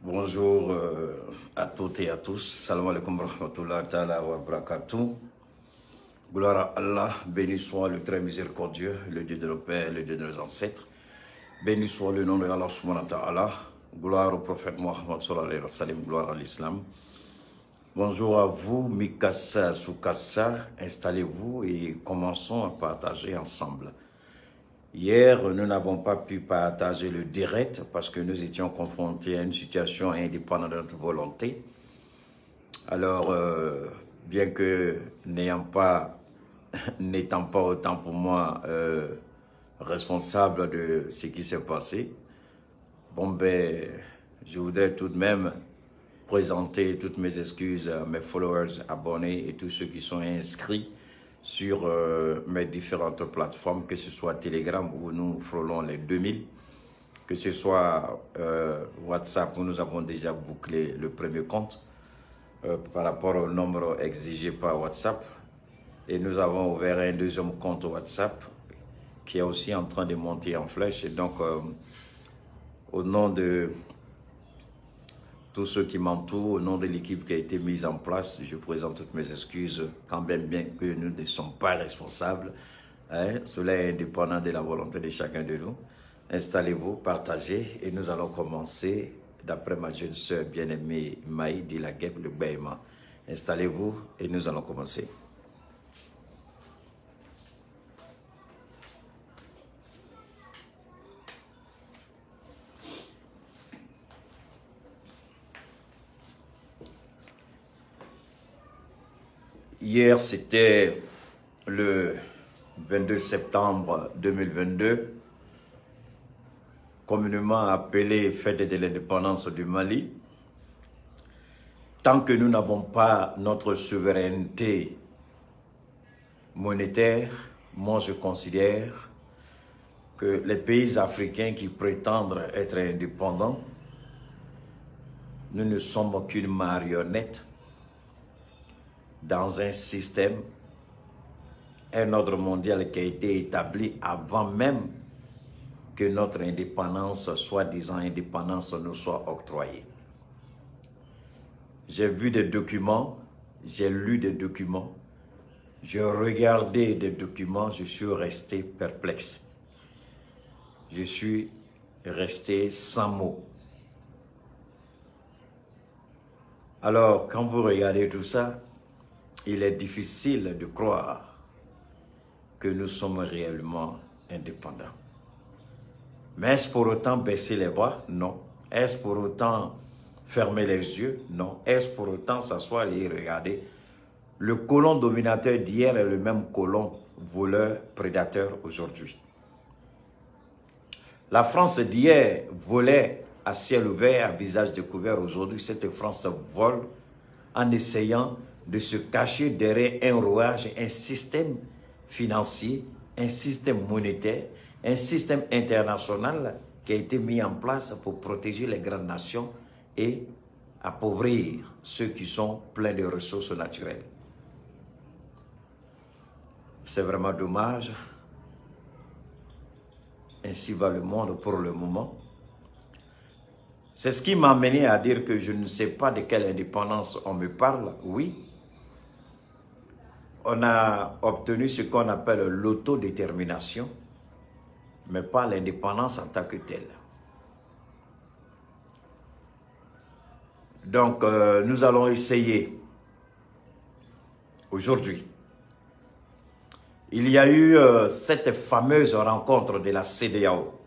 Bonjour à toutes et à tous. Salam alaikum wa rahmatullahi ta'ala wa barakatuh. Gloire à Allah, béni soit le très miséricordieux, le Dieu de nos pères, le Dieu de nos ancêtres. Béni soit le nom de Allah subhanahu wa ta'ala. Gloire au prophète Mohammed sallallahu alayhi wa sallam, gloire à l'islam. Bonjour à vous, Mikasa Sukasa. Installez-vous et commençons à partager ensemble. Hier, nous n'avons pas pu partager le direct parce que nous étions confrontés à une situation indépendante de notre volonté. Alors, bien que n'étant pas autant pour moi responsable de ce qui s'est passé, bon ben, je voudrais tout de même présenter toutes mes excuses à mes followers, abonnés et tous ceux qui sont inscrits sur mes différentes plateformes, que ce soit Telegram où nous frôlons les 2000, que ce soit WhatsApp où nous avons déjà bouclé le premier compte par rapport au nombre exigé par WhatsApp. Et nous avons ouvert un deuxième compte WhatsApp qui est aussi en train de monter en flèche. Et donc, au nom de tous ceux qui m'entourent, au nom de l'équipe qui a été mise en place, je présente toutes mes excuses, quand même bien que nous ne sommes pas responsables. Hein, cela est indépendant de la volonté de chacun de nous. Installez-vous, partagez, et nous allons commencer, d'après ma jeune sœur bien-aimée Maï Dilaguep, le Baïma. Installez-vous et nous allons commencer. Hier, c'était le 22 septembre 2022, communément appelé Fête de l'indépendance du Mali. Tant que nous n'avons pas notre souveraineté monétaire, moi je considère que les pays africains qui prétendent être indépendants, nous ne sommes qu'une marionnette dans un système, un ordre mondial qui a été établi avant même que notre indépendance, soi-disant indépendance, nous soit octroyée. J'ai vu des documents, j'ai lu des documents, j'ai regardé des documents, je suis resté perplexe. Je suis resté sans mots. Alors, quand vous regardez tout ça, il est difficile de croire que nous sommes réellement indépendants. Mais est-ce pour autant baisser les bras? Non. Est-ce pour autant fermer les yeux? Non. Est-ce pour autant s'asseoir et regarder? Le colon dominateur d'hier est le même colon voleur, prédateur aujourd'hui. La France d'hier volait à ciel ouvert, à visage découvert. Aujourd'hui, cette France vole en essayant de se cacher derrière un rouage, un système financier, un système monétaire, un système international qui a été mis en place pour protéger les grandes nations et appauvrir ceux qui sont pleins de ressources naturelles. C'est vraiment dommage. Ainsi va le monde pour le moment. C'est ce qui m'a amené à dire que je ne sais pas de quelle indépendance on me parle. Oui, on a obtenu ce qu'on appelle l'autodétermination, mais pas l'indépendance en tant que telle. Donc, nous allons essayer aujourd'hui. Il y a eu cette fameuse rencontre de la CEDEAO.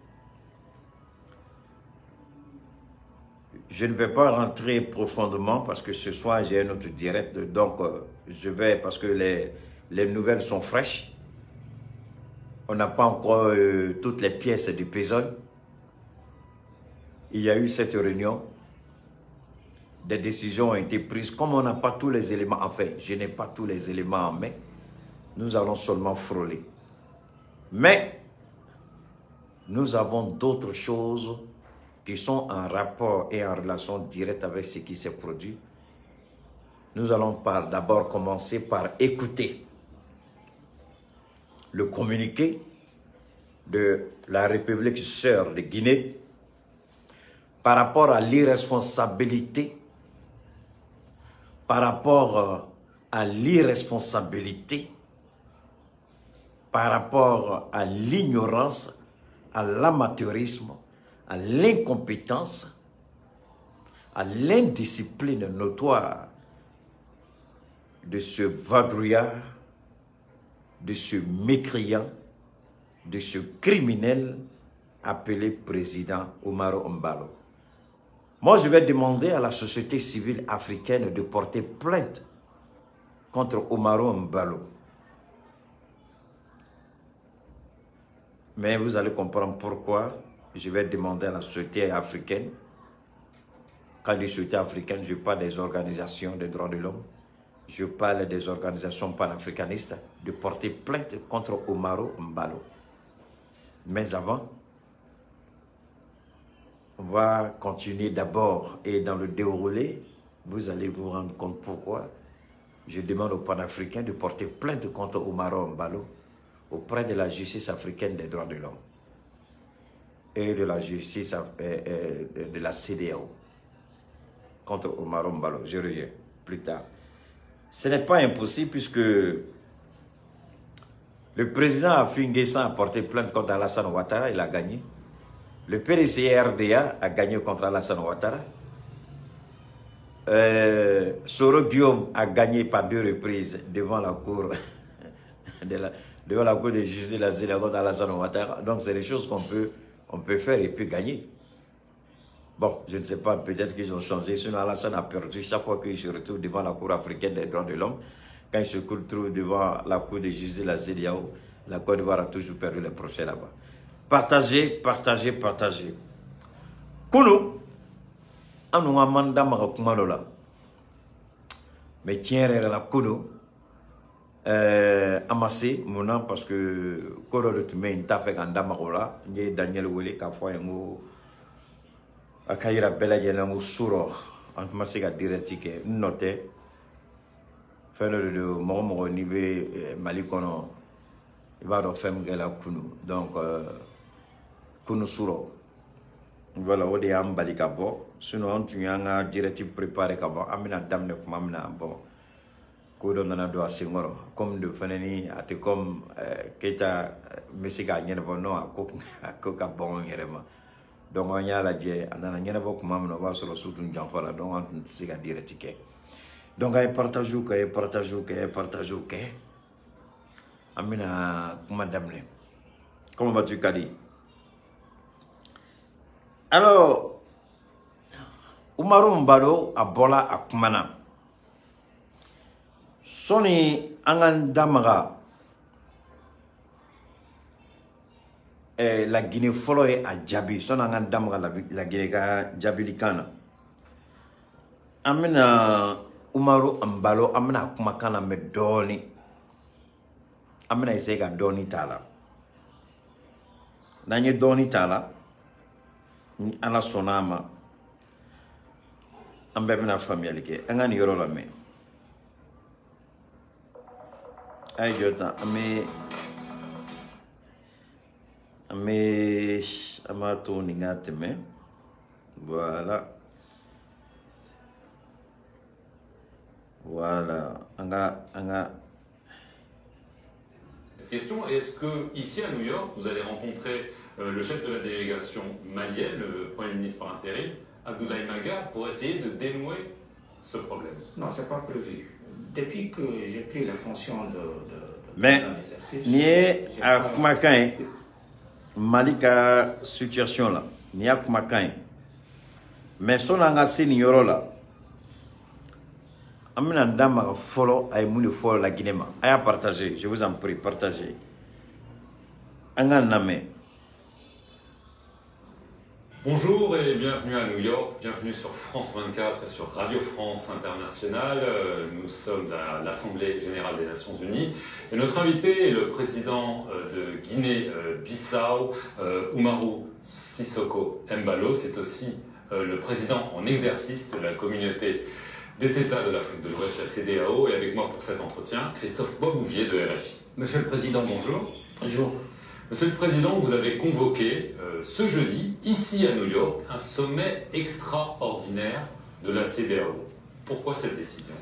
Je ne vais pas rentrer profondément parce que ce soir, j'ai un autre direct. Donc, je vais, parce que les nouvelles sont fraîches. On n'a pas encore toutes les pièces du puzzle. Il y a eu cette réunion. Des décisions ont été prises. Comme on n'a pas tous les éléments, enfin, je n'ai pas tous les éléments en main, nous allons seulement frôler. Mais, nous avons d'autres choses qui sont en rapport et en relation directe avec ce qui s'est produit. Nous allons d'abord commencer par écouter le communiqué de la République sœur de Guinée, Par rapport à l'irresponsabilité, par rapport à l'irresponsabilité, par rapport à l'ignorance, à l'amateurisme, à l'incompétence, à l'indiscipline notoire de ce vadrouillard, de ce mécréant, de ce criminel appelé président Umaro Embaló. Moi, je vais demander à la société civile africaine de porter plainte contre Umaro Embaló. Mais vous allez comprendre pourquoi je vais demander à la société africaine. Quand je dis société africaine, je parle des organisations des droits de l'homme, je parle des organisations panafricanistes, de porter plainte contre Umaro Embaló. Mais avant, on va continuer d'abord et dans le déroulé, vous allez vous rendre compte pourquoi je demande aux panafricains de porter plainte contre Umaro Embaló auprès de la justice africaine des droits de l'homme et de la justice de la CEDEAO contre Umaro Embaló. Je reviens plus tard. Ce n'est pas impossible puisque le président Affi N'Guessan a porté plainte contre Alassane Ouattara, il a gagné. Le PDCI-RDA a gagné contre Alassane Ouattara. Soro Guillaume a gagné par 2 reprises devant la cour devant la cour de justice de la CEDEAO contre Alassane Ouattara. Donc c'est des choses qu'on peut faire et puis gagner. Bon, je ne sais pas, peut-être qu'ils ont changé. Sinon Alassane a perdu chaque fois qu'il se retrouve devant la cour africaine des droits de l'homme. Quand il se retrouve devant la cour de justice de la CEDEAO, la Côte d'Ivoire a toujours perdu le procès là-bas. Partagez, partagez, partagez. Kunu, an ka manda maga kuma dɔ la. Mais tiɲɛ yɛrɛ la ko don, an ma se mun na parce que ko dɔ de tun bɛ yen n t'a fɛ ka n da maga o la. N ye Daniel wele k'a fɔ a ye n ko a ka yira bɛɛ lajɛlen na n ko su rɔ an tun ma se ka direct kɛ n nɔ tɛ. Fɛn dɔ de don mɔgɔ mɔgɔ n'i bɛ Mali kɔnɔ i b'a dɔn fɛn min kɛra kunu donc kunu surɔ voilà o de y'an bali ka bɔ sinon an tun y'an ka direct préparé ka bɔ an bɛna daminɛ tuma min na bon ko dɔ nana don a senkɔrɔ comme de fɛnɛ ni a tɛ comme Keita n bɛ se k'a ɲɛnabɔ non a ko ka bɔn n yɛrɛ ma donc an y'a lajɛ a nana ɲɛnabɔ tuma min na o b'a sɔrɔ su tun janfa la donc an tun tɛ se ka direct kɛ donc a ye partage kɛ a ye partage kɛ a ye partage kɛ an bɛna kuma daminɛ. Comment vas-tu Kadi? Alors Umaro Embaló a bɔla a kumana sɔni an k'an da maga la Guinée fɔlɔ ye a jaabi sɔni an k'an da maga la Guinée ka jaabilikan na an bɛna Umaro Embaló an bɛna kumakan lamɛn dɔɔni an bɛna essayer ka dɔɔni t'a la n'an ye dɔɔni t'a la ni Ala sɔnna a ma an bɛɛ bɛna faamuyali kɛ an ka nin yɔrɔ lamɛn a ye jɔ tan an bɛ an b'a to nin ka tɛmɛ voilà voilà an ka Question, est-ce que ici à New York, vous allez rencontrer le chef de la délégation malienne, le Premier ministre par intérim, Abdoulaye Maïga, pour essayer de dénouer ce problème? Non, c'est pas prévu. Depuis que j'ai pris la fonction de Mais nin ye a kumakan ye Mali ka situation la nin y'a kumakan ye mais sɔnni an ka se nin yɔrɔ la an bɛna da maga fɔlɔ a ye mun de fɔ la Guinée ma a y'a partager je vous en prie partagez an ka lamɛn. Bonjour et bienvenue à New York, bienvenue sur France 24 et sur Radio France Internationale. Nous sommes à l'Assemblée Générale des Nations Unies et notre invité est le président de Guinée-Bissau, Umaro Sissoco Embaló. C'est aussi le président en exercice de la communauté des États de l'Afrique de l'Ouest, la CEDEAO. Et avec moi pour cet entretien, Christophe Boisbouvier de RFI. Monsieur le Président, bonjour. Bonjour. Monsieur le Président, vous avez convoqué ce jeudi, ici à New York, un sommet extraordinaire de la CEDEAO. Pourquoi cette décision ?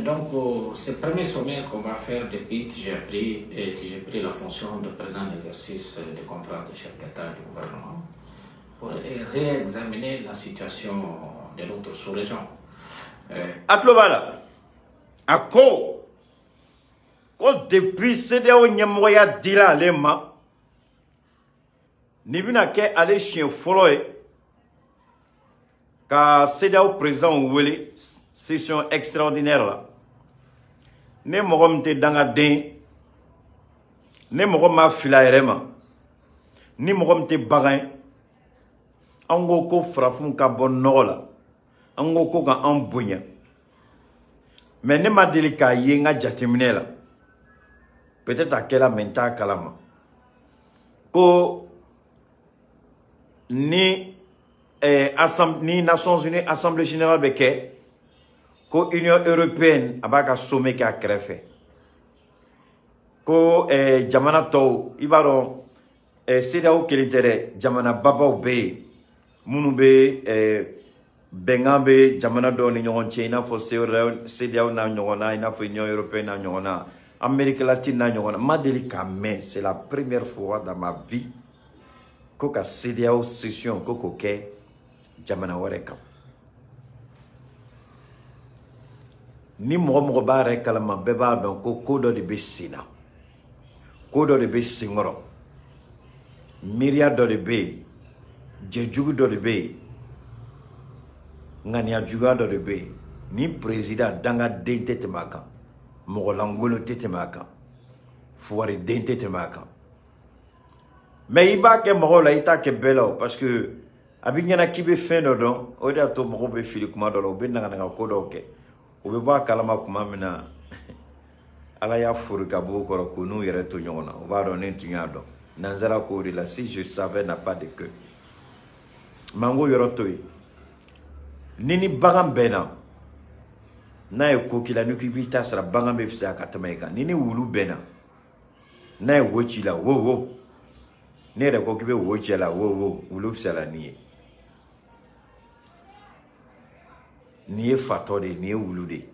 Donc, c'est le premier sommet qu'on va faire depuis que j'ai pris la fonction de président d'exercice de conférence de chefs d'État et de gouvernement pour réexaminer la situation de notre sous-région. Atlobala, à quoi depuis CEDEAO ɲɛmɔgɔya dila ale ma nin bɛna kɛ ale siɲɛ fɔlɔ ye ka CEDEAO président wele session extraordinaire la. Ne mɔgɔ min tɛ dangaden, ne mɔgɔ ma fili a yɛrɛ ma, ni mɔgɔ min tɛ bagan ye, an ko ko farafinw ka bɔ nɔgɔ la, an ko ko ka an bonya. Mais ne ma deli k'a ye n ka jateminɛ la, peut-être a kɛla mais n t'a kalama, ko ni ni Nations Unies Assemblée Générale bɛ kɛ, ko Union européenne a b'a ka sommet kɛ a kɛrɛfɛ, ko jamana tɔw i b'a dɔn CEDEAO kelen tɛ dɛ, jamana babaw bɛ yen minnu bɛ bɛnkan bɛ jamana dɔw ni ɲɔgɔn cɛ, i n'a fɔ CEDEAO n'a ɲɔgɔnna, i n'a fɔ Union européenne n'a ɲɔgɔnna, Amérique latine n'a ɲɔgɔnna. N ma deli k'a mɛn, c'est la première fois dans ma vie ko ka CEDEAO session ko k'o kɛ jamana wɛrɛ kan. Ni mɔgɔ mɔgɔ b'a yɛrɛ kalama, bɛɛ b'a dɔn ko ko dɔ de bɛ sen na, ko dɔ de bɛ senkɔrɔ, miiriya dɔ de bɛ yen, jɛjugu dɔ de bɛ yen, ŋaniya juguya dɔ de bɛ yen. Ni président dangaden tɛ tɛmɛ a kan, mɔgɔ lankolon tɛ tɛmɛ a kan, fugariden tɛ tɛmɛ a kan. Mais i b'a kɛ mɔgɔw la, i t'a kɛ bɛɛ la o, parce que a b'i ɲɛna k'i bɛ fɛn dɔ dɔn, o de y'a to mɔgɔw bɛ fili kuma dɔ la, u bɛ naganaga ko dɔw kɛ. U bɛ bɔ a kalama kuma min na, Ala y'a fori ka bɔ u kɔrɔ k'u n'u yɛrɛ to ɲɔgɔn na, u b'a dɔn ne tun y'a dɔn. Nanzara ko o de la, si je savais n'a pas de queue. Mango yɔrɔ to yen. Ni bagan bɛnna, n'a ye ko k'i la, n'i ko i b'i ta sara, bagan bɛ fisaya ka tɛmɛ i kan. Ni wulu bɛnna, n'a ye wo ci la, wo wo, ne yɛrɛ ko k'i bɛ wo ci a la, wo wo, wulu fisayala n'i ye. Nin ye fatɔ de ye, nin ye wulu de ye.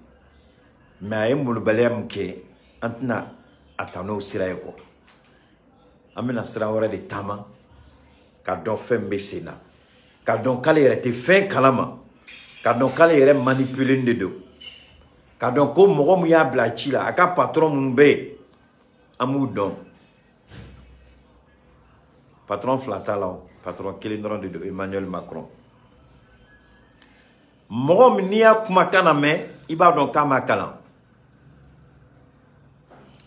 Mais a ye molobaliya min kɛ, an tɛna a ta n'o sira ye kɔ. An bɛna sira wɛrɛ de taama ka dɔn fɛn min bɛ sen na, ka dɔn k'ale yɛrɛ tɛ fɛn kalama, ka dɔn k'ale yɛrɛ manipuler de don, ka dɔn ko mɔgɔ min y'a bila ci la, a ka patron minnu bɛ yen, an b'u dɔn. Patron fila t'a la o, patron kelen dɔrɔn de don, Emmanuel Macron. Mɔgɔ min n'i y'a kumakan lamɛn, i b'a dɔn k'a ma kalan.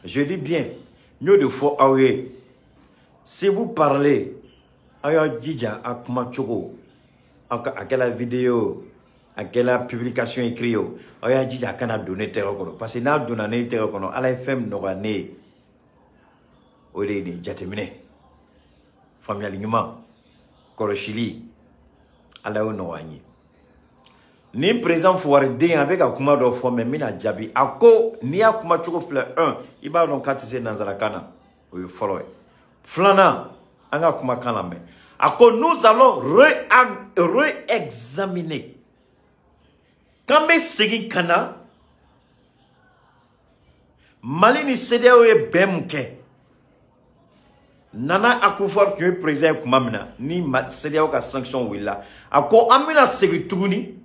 Je dis bien, n y'o de fɔ aw ye. Si vous parlez, aw y'aw jija a kuma cogo, aw ka a kɛla vidéo, a kɛla publication écrit o, aw y'a jija a kana don ne tɛgɛ kɔnɔ, parce que n'a donna ne tɛgɛ kɔnɔ, Ala ye fɛn min nɔgɔya ne ye, o de ye nin jateminɛ, faamuyali ɲuman, kɔlɔsili, Ala y'o nɔgɔya n ye. Ni président fugariden a bɛ ka kuma dɔ fɔ, mais n bɛna jaabi. A ko n'i y'a kuma cogo filɛ, un, i b'a dɔn k'a tɛ se nanzarakan na, o ye fɔlɔ ye. Filanan, an ka kumakan lamɛn. A ko nous allons réexaminer. K'an bɛ segin ka na Mali ni CEDEAO ye bɛn mun kɛ, Nana Akufo-Addo tun ye président ye tuma min na, ni CEDEAO ka sanction wulila, a ko an bɛna segin tuguni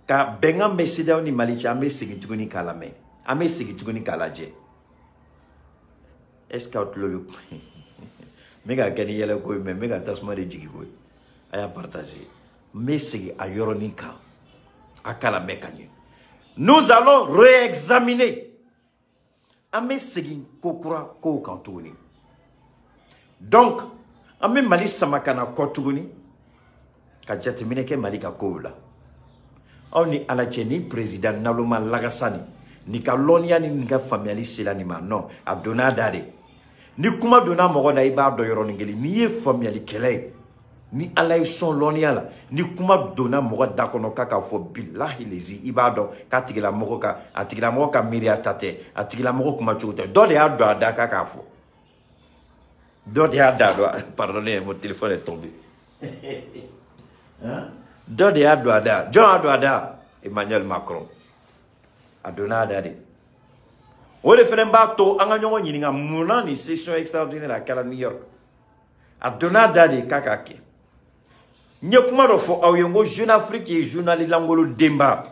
ka bɛnkan bɛ CEDEAO ni Mali cɛ, an bɛ segin tuguni k'a lamɛn, an bɛ segin tuguni k'a lajɛ. Est-ce que aw tulo bɛ kuma? N bɛ ka kɛ ni yɛlɛko ye, mais n bɛ ka tasuma de jigin ko ye. A y'a partager. N bɛ segin a yɔrɔnin kan, a k'a lamɛn ka ɲɛ. Nous allons réexaminer. An bɛ segin ko kura kow kan tuguni. Donc an bɛ Mali sama ka na kɔ tuguni ka jateminɛ kɛ Mali ka kow la. Aw ni Ala cɛ, ni président naloma lagasa nin ka lɔnniya ni nin ka faamuyali sera nin ma, non, a donna a da de. Ni kuma donna mɔgɔ la, i b'a dɔn yɔrɔnin kelen. N'i ye faamuyalikɛla ye, Ni Ala ye sɔn lɔnniya la, ni kuma donna mɔgɔ da kɔnɔ k'a k'a fɔ bilahi lezi, i b'a dɔn k'a tigilamɔgɔ ka a tigilamɔgɔ ka miiriya ta tɛ, a tigilamɔgɔ kuma cogo tɛ. Dɔ de y'a don a da k'a k'a fɔ. Dɔ de y'a da don. Pardonnez, mon téléphone est tombé. Hein? Dɔ de y'a don a da. Jɔn y'a don a da? Emmanuel Macron. A donna a da de. O de fɛnɛ b'a to an ka ɲɔgɔn ɲininka mun na nin session extraordinaire a kɛra New York. A donna a da de k'a k'a kɛ. N ye kuma dɔ fɔ aw ye, n ko Jeune Afrique ye journal langolo denba,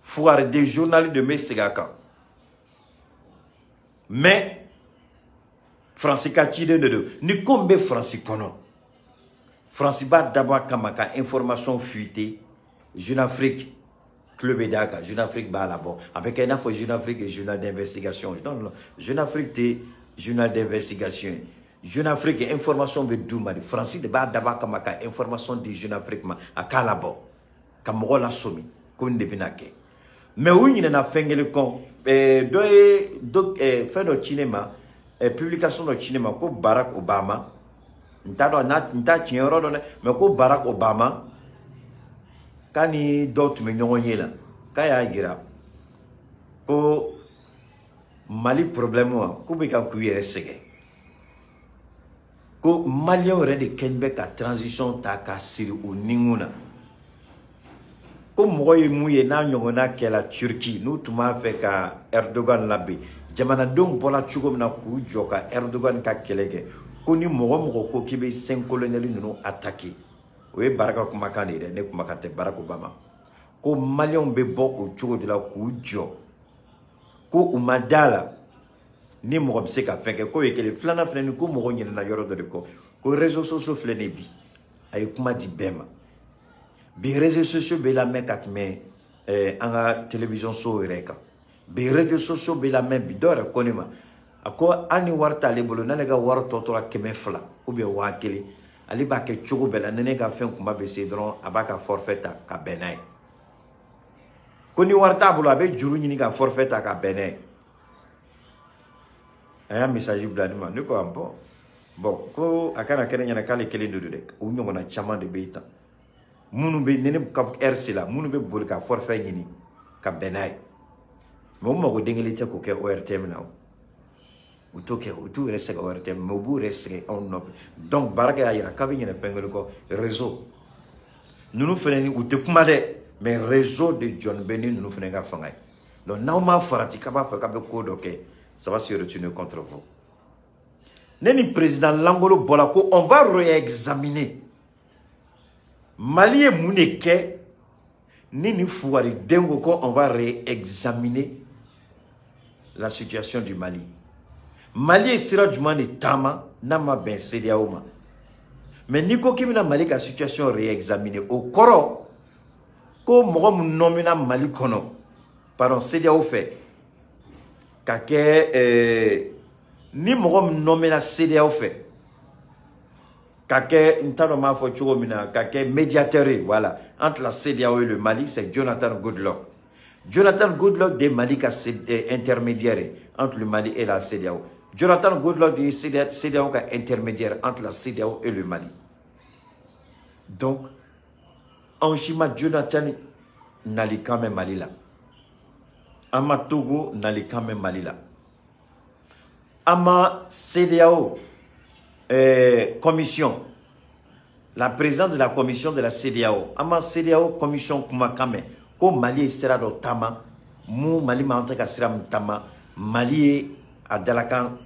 fugariden journal de, bɛ segin a kan. Mais Faransi ka ciden de don. Ni ko min bɛ Faransi kɔnɔ, Faransi b'a dabɔ a kama ka information fuiter. Jeune Afrique tulo bɛ d'a kan, Jeune Afrique b'a labɔ. A bɛ kɛ i n'a fɔ Jeune Afrique ye journal d'investigation. Non, non, Jeune Afrique tɛ journal d'investigation ye. Jeune Afrique information bɛ d'u ma de. Faransi de b'a dabɔ a kama ka information di Jeune Afrique ma, a k'a labɔ ka mɔgɔ lasɔmi ko nin de bɛna kɛ. Mais u ɲinɛna fɛn kelen kɔ. Dɔ ye dɔ fɛn dɔ ci ne ma, publication dɔ ci ne ma ko Barack Obama, n t'a dɔn n'a n t'a tiɲɛ yɔrɔ dɔn dɛ, mais ko Barack Obama k'a ni dɔw tun bɛ ɲɔgɔn ye la, k'a y'a yira ko Mali problème wa, k'u bɛ ka k'u yɛrɛ sɛgɛn, ko maliyɛnw yɛrɛ de kɛlen bɛ ka transition ta ka siri u nikun na, ko mɔgɔ ye mun ye n'a ɲɔgɔnna kɛla Turki, n'u tun b'a fɛ ka Erdogan labɛn, jamanadenw bɔra cogo min na k'u jɔ ka Erdogan ka kɛlɛ kɛ, ko ni mɔgɔ mɔgɔ ko k'i bɛ 5 colonels ninnu attaquer, o ye Baraka kumakan de ye dɛ, ne kumakan tɛ, Barack Obama ko maliyɛnw bɛ bɔ o cogo de la k'u jɔ, ko u ma da la ni mɔgɔ bɛ se ka fɛn kɛ. K'o ye kelen. Filanan filɛ nin, ko mɔgɔ ɲinɛna yɔrɔ dɔ de kɔ, ko réseaux sociaux filɛ nin ye bi, a ye kuma di bɛɛ ma bi. Réseaux sociaux bɛ lamɛn ka tɛmɛ an ka télévision so yɛrɛ kan bi. Réseaux sociaux bɛ lamɛn bi. Dɔw yɛrɛ ko ne ma, a ko hali ni wari t'ale bolo, n'ale ka wari tɔ tora 200 ou bien 1000, ale b'a kɛ cogo bɛɛ la, ni ne ka fɛn kunba bɛ se dɔrɔn, a b'a ka forfait ta ka bɛn n'a ye. Ko ni wari t'a bolo, a bɛ juru ɲini ka forfait ta ka bɛn n'a ye. A y'a message bila ne ma, ne ko ah bon, ko a kana kɛ ne ɲɛna k'ale kelen de don dɛ, o ɲɔgɔnna caman de bɛ yen tan, minnu bɛ ni ne ka heure sera, minnu bɛ boli ka forfait ɲini ka bɛn n'a ye. Mais o mago den kelen tɛ k'o kɛ ORTM na o. U t'o kɛ, u t'u yɛrɛ sɛgɛn ORTM, mais u b'u yɛrɛ sɛgɛn anw nɔfɛ. Donc Baraka y'a yira k'a bɛ ɲinɛ fɛn kelen kɔ, réseau ninnu fɛnɛ ni u tɛ kuma dɛ, mais réseau de jɔn bɛ ni ninnu fɛnɛ ka fanga ye. Donc n'aw m'a farati k'a b'a fɛ k'a bɛ ko dɔ kɛ, ça va se retourner contre vous. Ne ni président langolo bɔra ko on va réexaminer Mali ye mun de kɛ ni fugariden ko ko on va réexaminer la situation du Mali. Mali ye sira jumɛn de taama n'a ma bɛn CEDEAO ma? Mais n'i ko k'i bɛna Mali ka situation réexaminer, o kɔrɔ ko mɔgɔ min nɔmina Mali kɔnɔ, pardon, CEDEAO fɛ ka kɛ ni mɔgɔ min nɔmina CEDEAO fɛ ka kɛ, n t'a dɔn n b'a fɔ cogo min na, ka kɛ médiateur ye, voilà, entre la CEDEAO et le Mali, c'est Jonathan Goodluck. Jonathan Goodluck de Mali ka intermédiaire entre le Mali et la CEDEAO. Jonathan Goodluck de CEDEAO ka intermédiaire entre la CEDEAO et le Mali. Donc anw si ma Jonathan nalikan mɛn Mali la, an ma Togo nalikan mɛn Mali la, an ma CEDEAO commission, la présidente de la commission de la CEDEAO, an ma CEDEAO commission kumakan mɛn ko Mali ye sira dɔ taama mun Mali man tɛ ka sira min taama, Mali ye a dalakan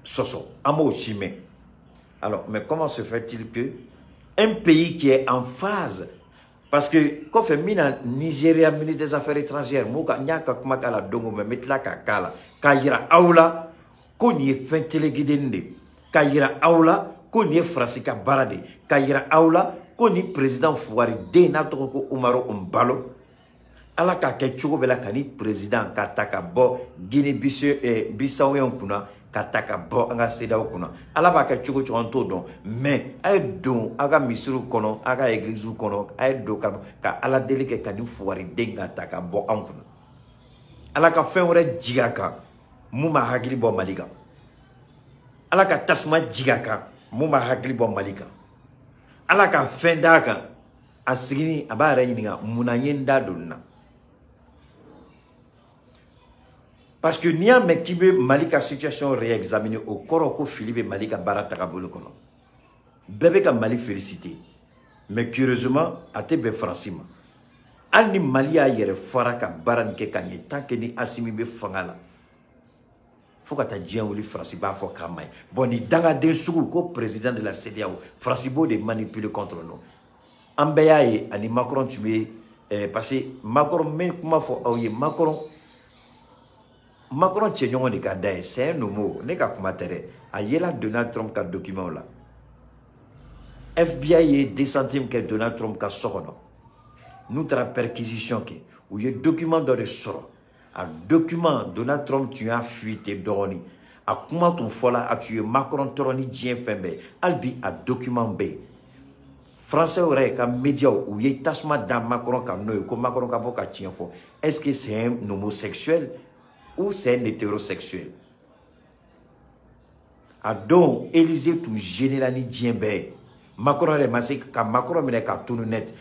sɔsɔ, an m'o si mɛn. Alors, mais comment se fait-il que un pays qui est en phase, parce que kɔfɛ min na Nigéria ministre des Affaires étrangères m'o ka n y'a ka kuma k'a la don o, mais n bɛ tila k'a k'a la k'a yira aw la ko nin ye fɛn téléguidé de ye, k'a yira aw la ko nin ye Faransi ka baara de ye, k'a yira aw la ko nin président fugariden n'a tɔgɔ ko Umaru Nbalo, Ala k'a kɛ cogo bɛɛ la ka ni président ka ta ka bɔ Guinée Bissau kunna, ka ta ka bɔ an ka CEDEAO kunna. Ala b'a kɛ cogo cogo, an t'o dɔn, mais a ye don aw ka misiriw kɔnɔ, aw ka églisew kɔnɔ, a ye don ka Ala deli kɛ ka nin fugariden ka ta ka bɔ anw kunna. Ala ka fɛn wɛrɛ jigin a kan mun b'a hakili bɔ Mali kan. Ala ka tasuma jigin a kan mun b'a hakili bɔ Mali kan. Ala ka fɛn d'a kan a sigini a b'a yɛrɛ ɲininka mun na n ye n da don nin na. Parce que n'i y'a mɛn k'i bɛ Mali ka situation réexaminer, o kɔrɔ ko fili bɛ Mali ka baara tagabolo kɔnɔ. Bɛɛ bɛ ka Mali féliciter, mais curieusement a tɛ bɛn Faransi ma. Hali ni Mali y'a yɛrɛ fara ka baara nin kɛ ka ɲɛ, tant que ni Assimi bɛ fanga la, fo ka taa diɲɛ wuli Faransi b'a fɔ k'a ma ɲi. Bon, ni dangaden sugu ko président de la CEDEAO, Faransi b'o de manipuler contre nous. An bɛɛ y'a ye ani Macron tun bɛ, parce que Macron, n bɛ kuma fɔ aw ye, Macron cɛɲɔgɔn de ka da ye, c'est un homo, ne ka kuma tɛ dɛ. A yela Donald Trump ka document la. FBI ye descente min kɛ Donald Trump ka so kɔnɔ, n'u taara perquisition kɛ, u ye document dɔ de sɔrɔ. A document, Donald Trump tun y'a fuité dɔɔnin. A kuma tun fɔla, a tun ye Macron tɔɔrɔ ni diɲɛ fɛn bɛɛ. Hali bi a document bɛ yen. Français yɛrɛ ka médiaw, u ye tasuma da Macron kan n'o ye ko Macron ka bɔ ka tiɲɛ fɔ. Est-ce que c'est un homosexuel ou c'est un hétérosexuel? A don Élysée tun gêné la ni diɲɛ bɛɛ ye. Macron yɛrɛ ma se ka Macron minɛ ka tunu net.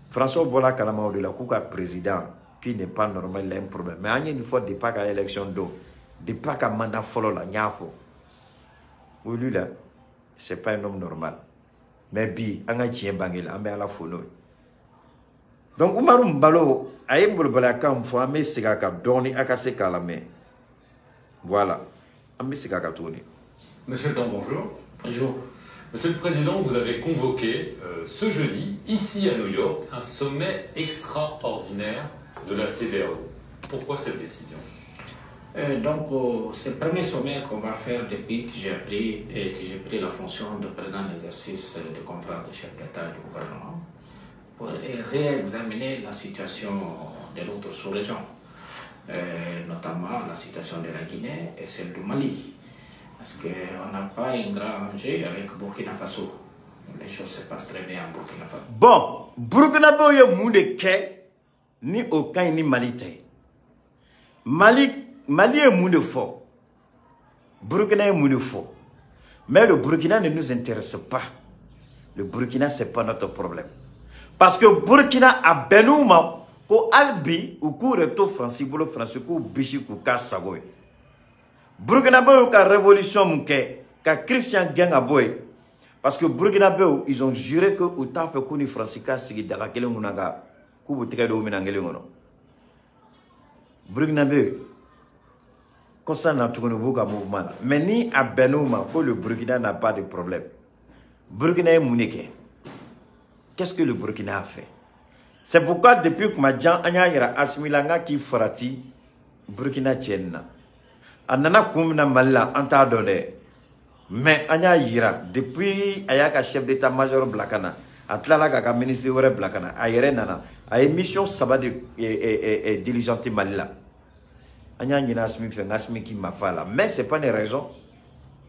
Français bɔra kalama o de la k'u ka président qui n'est pas normal, il a un problème. Mais an ye nin fɔ depuis a ka élection don, depuis a ka mandat fɔlɔ la, n y'a fɔ. Lui là, c'est pas un homme normal. Mais bi an ka tiɲɛ bange la, an bɛ Ala fo n'o ye. Donc Umaru Mbalo a ye molobaliyakan fɔ, an bɛ segin a kan dɔɔni a ka se k'a lamɛn. Voilà, an bɛ segin a kan tuguni. Monsieur le Président, bonjour. Bonjour. Monsieur le Président, vous avez convoqué ce jeudi, ici à New York, un sommet extraordinaire de la CEDEAO. Pourquoi cette décision? Donc, c'est le premier sommet qu'on va faire depuis que j'ai pris la fonction de président d'exercice de conférence de chefs d'État et de gouvernement pour réexaminer la situation de l'autre sous-région, notamment la situation de la Guinée et celle du Mali. Parce qu'on n'a pas un grand enjeu avec Burkina Faso. Les choses se passent très bien en Burkina Faso. Bon, Burkina Faso ye mun de kɛ ni o ka ɲi ni Mali tɛ? Mali ye mun de fɔ? Burkina ye mun de fɔ? Mais le Burkina ne nous intéresse pas. Le Burkina, c'est pas notre problème. Parce que Burkina a bɛn ma ko hali bi u k'u yɛrɛ to Faransi bolo, Faransi k'u bisi k'u k'a sago ye. Burkinabé y'u ka révolution mun kɛ ka Christian gɛn ka bɔ yen, parce que Burkinabé, ils ont juré que u t'a fɛ k'u ni Faransi ka sigi daga kelen kunna ka k'u b'u tɛgɛ don minɛn kelen kɔnɔ. Burkinabé kɔsa na tuguni u b'u ka mouvement la, mais ni a bɛnn'u ma ko le Burkina n'a pas de problème. Burkina ye mun de kɛ? Qu'est-ce que le Burkina a fait? C'est pourquoi depuis kuma jan an y'a yira Assimi la n k'a k'i farati Burkina cɛ nin na. A nana kun min na Mali la an t'a dɔn dɛ, mais an y'a yira depuis a y'a ka chef d'état-major bila ka na, a tilala k'a ka ministre wɛrɛ bila ka na, a yɛrɛ nana, a ye mission saba de diligenté Mali la. An y'a ɲini Assimi fɛ, n Assimi k'i ma fa la, mais c'est pas une raison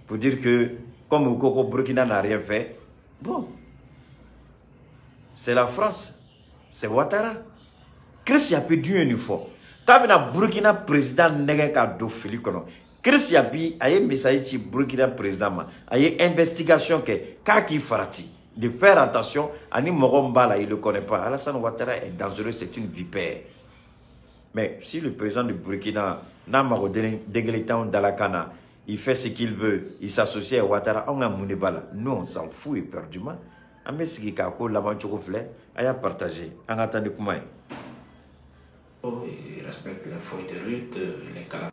pour dire que comme u ko ko Burkina n'a rien fait. Bon, c'est la France, c'est Ouattara. Chris Yapi dun ye nin fɔ k'a bɛna Burkina président nɛgɛ ka don fili kɔnɔ. Chris Yapi a ye message ci Burkina président ma, a ye investigation kɛ k'a k'i farati de faire attention ani mɔgɔ min b'a la, il le connaît pas. Alassane Ouattara est dangereux, c'est une vipère. Mais si le président du Burkina n'a mago den kelen t'anw dalakan na, il fait ce qu'il veut, il s'associe à Ouattara, anw ka mun de b'a la? Nous, on s'en fout éperdument. An bɛ sigi k'a ko laban cogo filɛ, a y'a partager, an ka taa ni kuma ye. Il respecte les feuilles de route, les calendriers.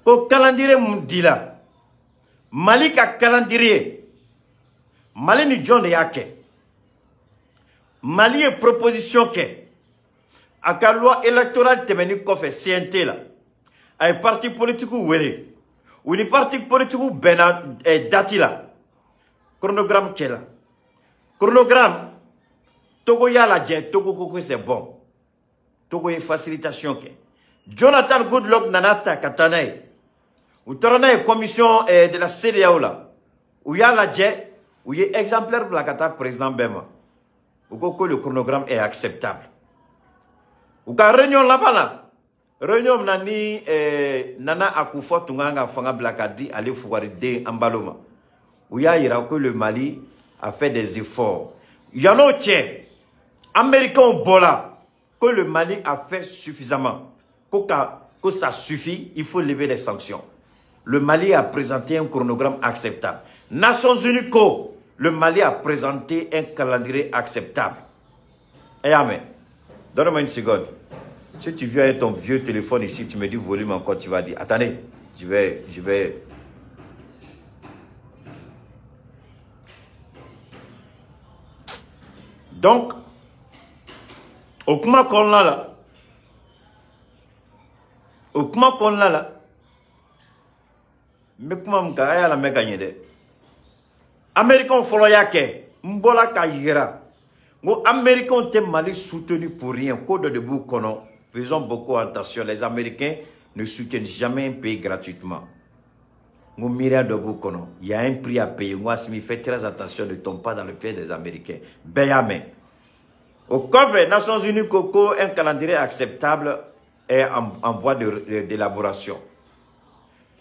Ko calendrier mun dila Mali ka calendrier, Mali ni jɔn de y'a kɛ? Mali ye proposition kɛ a ka loi électorale tɛmɛni kɔfɛ CNT la, a ye parti politique wele, u ni parti politique bɛnna date la, chronogramme kɛla. Chronogramme Togo y'a lajɛ, Togo ko ko c'est bon, Togo ye facilitation kɛ. Jonathan Goodluck nana ta ka taa n'a ye, u taara n'a ye commission de la CEDEAO la, u y'a lajɛ, u ye exemplaire bila ka taa président bɛɛ ma. U ko ko le chronogramme est acceptable. U ka réunion laban la, réunion min na ni Nana Akufo tun kan ka fanga bila ka di ale fugariden Embalo ma, u y'a yira que le Mali a fait des efforts. Yann'o cɛ, Américains bɔra que le Mali a fait suffisamment, que ça suffit, il faut lever les sanctions. Le Mali a présenté un chronogramme acceptable. Nations Unies ko, le Mali a présenté un calendrier acceptable. Eh amen. Donne-moi une seconde. Si tu viens avec ton vieux téléphone ici, tu me dis volume encore, tu vas dire, attendez, je vais. Donc, au kuma kɔnɔna la, o kuma kɔnɔna la, n bɛ kuma min kan, a y'a lamɛn ka ɲɛ dɛ. Américains fɔlɔ y'a kɛ, n bɔra ka yira n ko Américains tɛ Mali soutenu pour rien, ko dɔ de b'u kɔnɔ. Faisons beaucoup attention, les Américains ne soutiennent jamais un pays gratuitement. N ko miiriya dɔ b'u kɔnɔ, il y a un prix à payer. N ko Assimi, fais très attention, ne tombe pas dans le piège des Américains. Bɛɛ y'a mɛn. O kɔfɛ, Nations Unies ko ko un calendrier acceptable est en voie d'élaboration.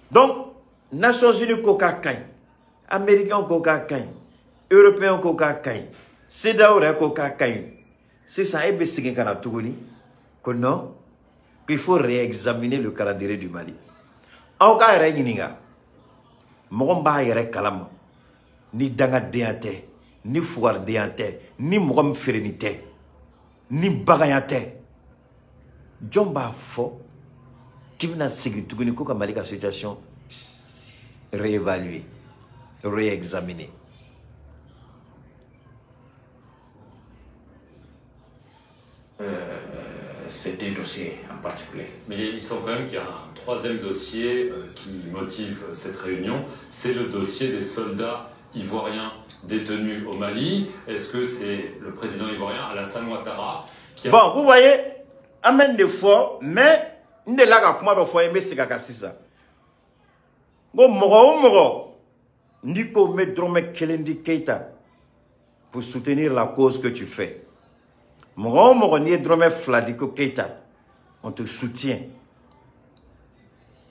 Donc, Nations Unies ko k'a ka ɲi, Américains ko k'a ka ɲi, Européens ko k'a ka ɲi, CEDEAO yɛrɛ ko k'a ka ɲi. Sisan e bɛ segin ka na tuguni ko non, qu'il faut réexaminer le calendrier du Mali. Aw k'a yɛrɛ ɲininka, mɔgɔ min b'a yɛrɛ kalama, ni dangadenya tɛ, ni fugaridenya tɛ, ni mɔgɔ min feereni tɛ, ni baganya tɛ, jɔn b'a fɔ k'i bɛna segin tuguni ko ka Mali ka situation réévaluer, réexaminer? Ces deux dossiers en particulier. Mais il semble quand même qu'il y a un troisième dossier qui motive cette réunion, c'est le dossier des soldats ivoiriens détenus au Mali. Est-ce que c'est le président ivoirien Alassane Ouattara qui a... Bon, vous voyez, amène des fois, mais n delila ka kuma dɔ fɔ n ye, n bɛ segin a kan sisan. N ko mɔgɔ o mɔgɔ n'i ko n bɛ dɔrɔmɛ kelen di Keita pour soutenir la cause que tu fais, mɔgɔ o mɔgɔ n'i ye dɔrɔmɛ fila di ko Keita, on te soutient.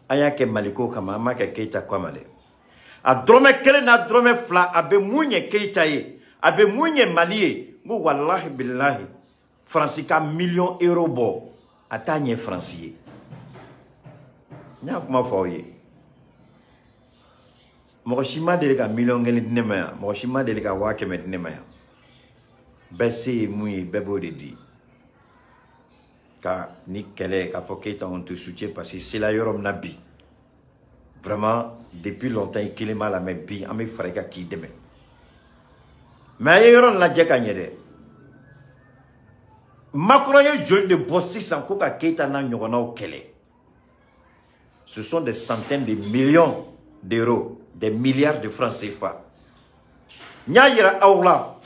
An y'a kɛ Maliko kama, an m'a kɛ Keita kama dɛ. A dɔrɔmɛ kelen n'a dɔrɔmɛ fila, a bɛ mun ɲɛ Keita ye, a bɛ mun ɲɛ Mali ye? N ko walahi bilahi, Faransi ka million euro bɔ, a t'a ɲɛ Faransi ye. N y'a kuma fɔ aw ye. Mɔgɔ si ma deli ka miliyɔn kelen di ne ma yan, mɔgɔ si ma deli ka 100 000 di ne ma yan. Bɛɛ se ye mun ye, bɛɛ b'o de di. Ka ni kɛlɛ k'a fɔ Keita on te soutient parce que sela yɔrɔ min na bi, vraiment depuis longtemps i kelen b'a la, mais bi an bɛ fara i kan k'i dɛmɛ. Mais a ye yɔrɔ lajɛ ka ɲɛ dɛ. Macron ye joli de bɔ sisan ko ka Keita n'a ɲɔgɔnnaw kɛlɛ? Ce sont des centaines de millions d'euros, des milliards de francs CFA. N y'a yira aw la,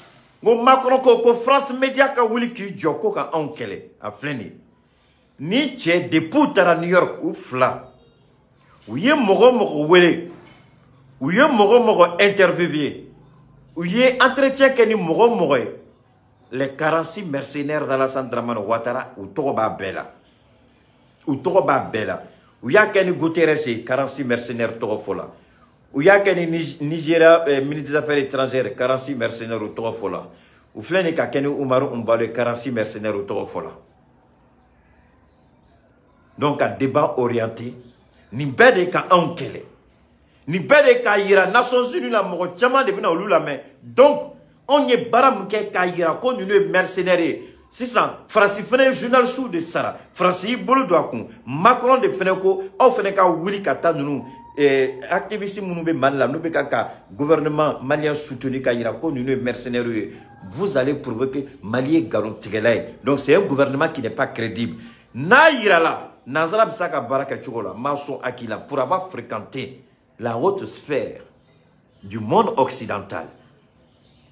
n ko Macron ko ko France Media ka wuli k'i jɔ ko ka anw kɛlɛ. A filɛ nin ye. Ni cɛ depuis u taara New York, u fila, u ye mɔgɔ o mɔgɔ wele, u ye mɔgɔ o mɔgɔ interviewé, u ye entretien kɛ ni mɔgɔ o mɔgɔ ye, les 46 mercenaires d'Alassane Dramane Ouattara, u tɔgɔ b'a bɛɛ la. U tɔgɔ b'a bɛɛ la. U y'a kɛ ni Guterres ye, 46 mercenaires tɔgɔ fɔ la. U y'a kɛ ni Nigeria ministre des Affaires étrangères, 46 mercenaires u tɔgɔ fɔ la. U filɛ nin ka kɛ ni Umaru Embalo ye, 46 mercenaires u tɔgɔ fɔ la. Donc ka débat orienté, nin bɛɛ de ka anw kɛlɛ. Nin bɛɛ de k'a yira Nations Unies la, mɔgɔ caman de bɛna olu lamɛn. Donc anw ye baara min kɛ k'a yira ko ninnu ye mercenaires ye. Sisan Faransi fana ye journaliste de sara, Faransi y'i bolo don a kun. Macron de fana ko aw fana ka wuli ka taa ninnu activiste minnu bɛ Mali la, n'u bɛ ka gouvernement malien soutenir k'a yira ko ninnu ye mercenaires ye. Vous allez prouver que Mali ye nkalontigɛla ye. Donc c'est un gouvernement qui n'est pas crédible. N'a yira la, nanzara bɛ se ka baara kɛ cogo la, m'a sɔn hakili la, pour avoir fréquenté la haute sphère du monde occidental,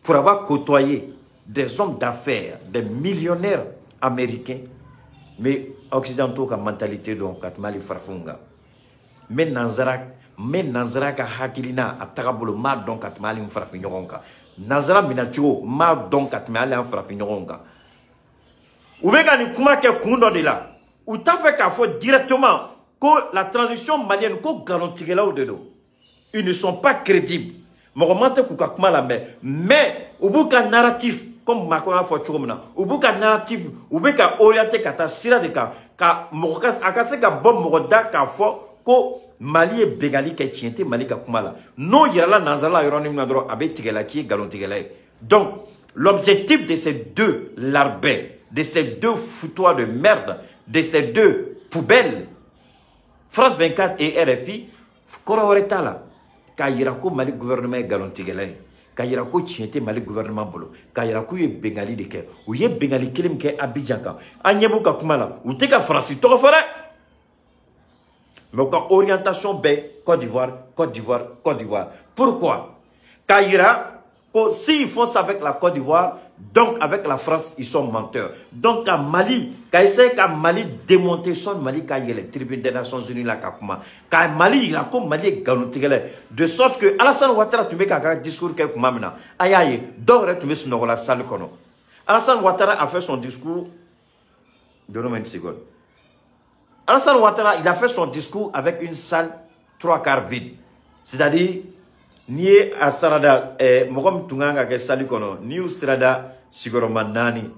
pour avoir côtoyé des hommes d'affaires, des millionnaires américains, mais occidentaux ka mentalité dɔn ka tɛmɛ hali farafinw kan. N bɛ nanzara ka hakilina a tagabolo n b'a dɔn ka tɛmɛ hali n farafin ɲɔgɔn kan. Nanzara minɛcogo n b'a dɔn ka tɛmɛ hali an farafin ɲɔgɔnw kan. U bɛ ka nin kuma kɛ kun dɔ de la. U t'a fɛ k'a fɔ directement ko la transition malienne ko nkalontigɛlaw de don. Ils ne sont pas crédibles. Mɔgɔ man tɛ k'u ka kuma lamɛn, mais u b'u ka narratif, comme Macron y'a fɔ cogo min na, u b'u ka narratif, u bɛ ka orienter ka taa sira de kan, ka mɔgɔ ka a ka se ka bɔ mɔgɔ da k'a fɔ ko Mali ye bengali kɛ, tiɲɛ tɛ Mali ka kuma la. N'o yirala nanzara la yɔrɔnin min na dɔrɔn, a bɛ tigɛ la k'i ye nkalontigɛla ye. Donc l'objectif de ces deux larbins, de ces deux foutoirs de merde, de ces deux poubelles, France 24 et RFI, kɔrɔ wɛrɛ t'a la, k'a yira ko Mali gouvernement ye nkalontigɛla ye, k'a yira ko tiɲɛ tɛ Mali gouvernement bolo, k'a yira k'u ye bengali de kɛ. U ye bengali kelen min kɛ Abidjan kan, an ɲɛ b'u ka kuma la, u tɛ ka Faransi tɔgɔ fɔ dɛ, mais u ka orientation bɛɛ Côte d'Ivoire, Côte d'Ivoire, Côte d'Ivoire. Pourquoi? K'a yira ko s'ils font ça avec la Côte d'Ivoire, donc avec la France, ils sont menteurs. Donc ka Mali, ka essayer ka Mali démonter, son Mali ka yɛlɛ tribune des Nations Unies la ka kuma, ka Mali yira ko Mali ye nkalontigɛla ye, de sorte que Alassane Ouattara tun bɛ k'a ka discours kɛ tuma min na, a y'a ye dɔw yɛrɛ tun bɛ sunɔgɔ la salle kɔnɔ. Alassane Ouattara a fait son discours, donnez-moi une seconde. Alassane Ouattara, il a fait son discours avec une salle trois quarts vide. C'est-à-dire, n'i ye a sarada, mɔgɔ min tun kan ka kɛ salle kɔnɔ, n'i y'u sirada sigiyɔrɔma naani,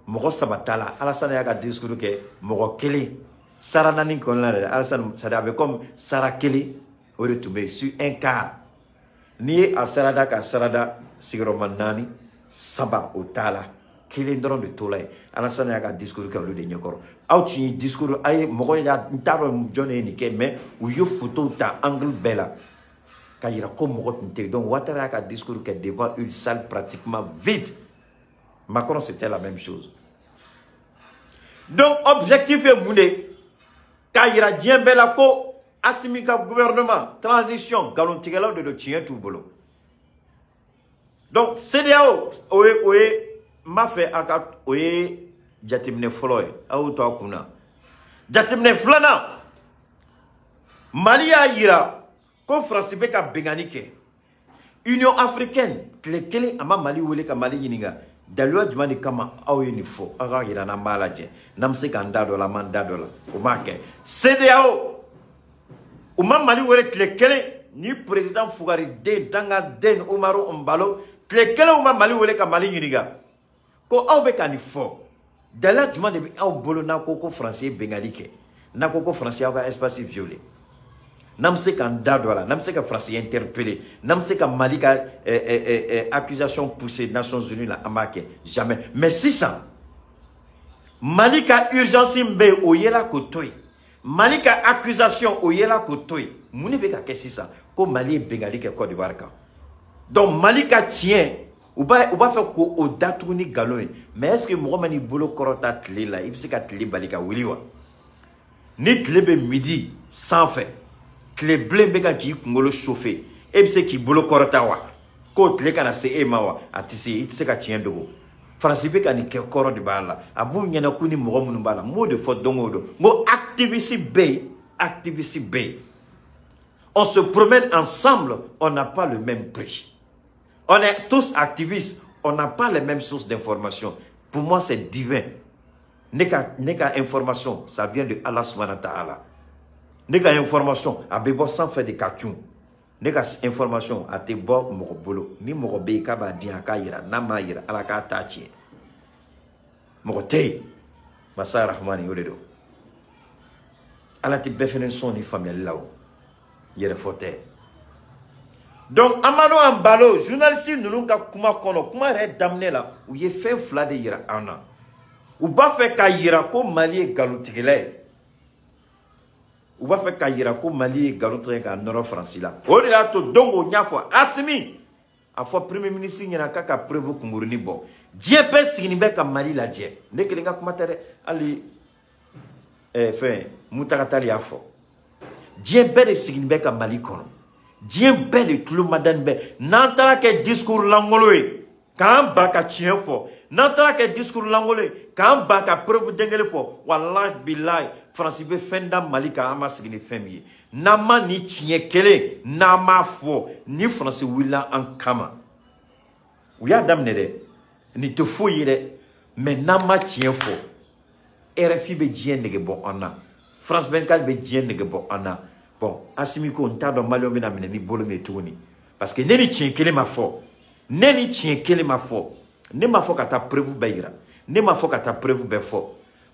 mɔgɔ saba t'a la. Alassane y'a ka discours kɛ mɔgɔ kelen sara naani kɔnɔna la dɛ. Alassane, c'est-à-dire a bɛ comme sara kelen o de tun bɛ yen sur un quart. N'i ye a sarada ka sarada sigiyɔrɔma naani, saba o t'a la, kelen dɔrɔn de tola yen. Alassane y'a ka discours kɛ olu de ɲɛkɔrɔ. Aw tun ye discours a ye mɔgɔ y'a, n t'a dɔn jɔn de ye nin kɛ, mais u ye photo ta angle bɛɛ la k'a yira ko mɔgɔ tun tɛ yen. Donc Ouattara y'a ka discours kɛ devant une salle pratiquement vide. Macron, c'était la même chose. Donc objectif ye mun de ye? K'a yira diɲɛ bɛɛ la ko Assimi ka gouvernement transition nkalontigɛlaw de don, tiɲɛ t'u bolo. Donc CEDEAO, o ye n b'a fɛ a ka o ye jateminɛ fɔlɔ ye, aw y'o to a kun na. Jateminɛ filanan, Mali y'a yira ko Faransi bɛ ka bengani kɛ. Union africaine, tile kelen a ma Mali wele ka Mali ɲininka daluya jumɛn de kama aw ye nin fɔ, aw ka yira n'an b'a lajɛ, n'an bɛ se k'an da dɔ la, an b'an da dɔ la. O m'a kɛ. CEDEAO, u ma Mali wele tile kelen, ni président fugariden dangaden Umaru Embalo, tile kelen u ma Mali wele ka Mali ɲininka ko aw bɛ ka nin fɔ, daliya jumɛn de bɛ aw bolo n'a ko ko Faransi ye bengali kɛ, n'a ko ko Faransi y'aw ka espace violé, n'an bɛ se k'an da don a la, n'an bɛ se ka Faransi interpeller, n'an bɛ se ka Mali ka accusation pousser Nations Unies la, an b'a kɛ. Jamais. Mais sisan Mali ka urgence min bɛ yen, o yela k'o to yen. Mali ka accusation, o yela k'o to yen. Mun de bɛ ka kɛ sisan? Ko Mali ye bengali kɛ Côte d'Ivoire kan. Donc Mali ka tiɲɛ, u b'a fɛ k'o datugu ni nkalon ye. Mais est ce que mɔgɔ man'i bolo kɔrɔta tile la, i bɛ se ka tile bali ka wuli wa? Ni tile bɛ midi sanfɛ, tile bilen bɛ ka k'i kunkolo chauffer, e bɛ se k'i bolo kɔrɔta wa k'o tile kana se e ma wa? A tɛ se, i tɛ se ka tiɲɛ dogo. Faransi bɛ ka nin kɛ, kɔrɔ de b'a la. A b'u ɲɛna ko ni mɔgɔ minnu b'a la, n b'o de fɔ don o don, n ko activiste bɛ yen, activiste bɛ yen. On se promène ensemble, on n'a pas le même prix. On est tous activistes, on n'a pas les mêmes sources d'information. Pour moi, c'est divin. Ne ka information, ça vient de Allah subhanahu wa ta'ala. Ne ka information, a bɛ bɔ sanfɛ de ka cun. Ne ka information, a tɛ bɔ mɔgɔ bolo. Ni mɔgɔ bɛ yen k'a b'a di, a k'a yira. N'a m'a yira, Ala k'a ta tiɲɛ. Mɔgɔ tɛ yen. Masa Rahmani, o de don. Ala tɛ bɛɛ fɛnɛ sɔn ni faamuyali la o. Yɛrɛfɔ tɛ. Donc Amadu Embalo, journaliste ninnu ka kuma kɔnɔ, kuma yɛrɛ daminɛ la, u ye fɛn fila de yira an na. U b'a fɛ k'a yira ko Mali ye nkalontigɛla ye. U b'a fɛ k'a yira ko Mali ye nkalon tigɛ k'a nɔrɔ Faransi la. O de y'a to don o n y'a fɔ Asimi, a fɔ premier ministre ɲɛna k'a ka preuve kunkurunin bɔ. Diɲɛ bɛɛ sigilen bɛ ka Mali lajɛ. Ne kelen ka kuma tɛ dɛ, hali fɛn Mutaga Tali y'a fɔ. Diɲɛ bɛɛ de sigilen bɛ ka Mali kɔnɔ. Diɲɛ bɛɛ de tulo madani bɛ. N'an taara kɛ discours lankolon ye k'an ba ka tiɲɛ fɔ, n'an taara kɛ discours lankolon ye k'an ba ka preuve den kelen fɔ, walahi bilahi, Faransi bɛ fɛn da Mali kan an ma sigi ni fɛn min ye. N'an ma ni tiɲɛ kelen, n'an m'a fɔ, ni Faransi wulila an kama. U y'a daminɛ dɛ, nin tɛ foyi ye dɛ, mais n'an ma tiɲɛ fɔ, RFI bɛ diɲɛ nege bɔ an na, France 24 bɛ diɲɛ nege bɔ an na. Bon, Assimi ko n t'a dɔn maliyɛnw bɛna minɛ ni bolo min ye tuguni, parce que ne ni tiɲɛ kelen ma fɔ, ne ni tiɲɛ kelen ma fɔ, ne ma fɔ ka taa preuve bɛɛ yira, ne ma fɔ ka taa preuve bɛɛ fɔ,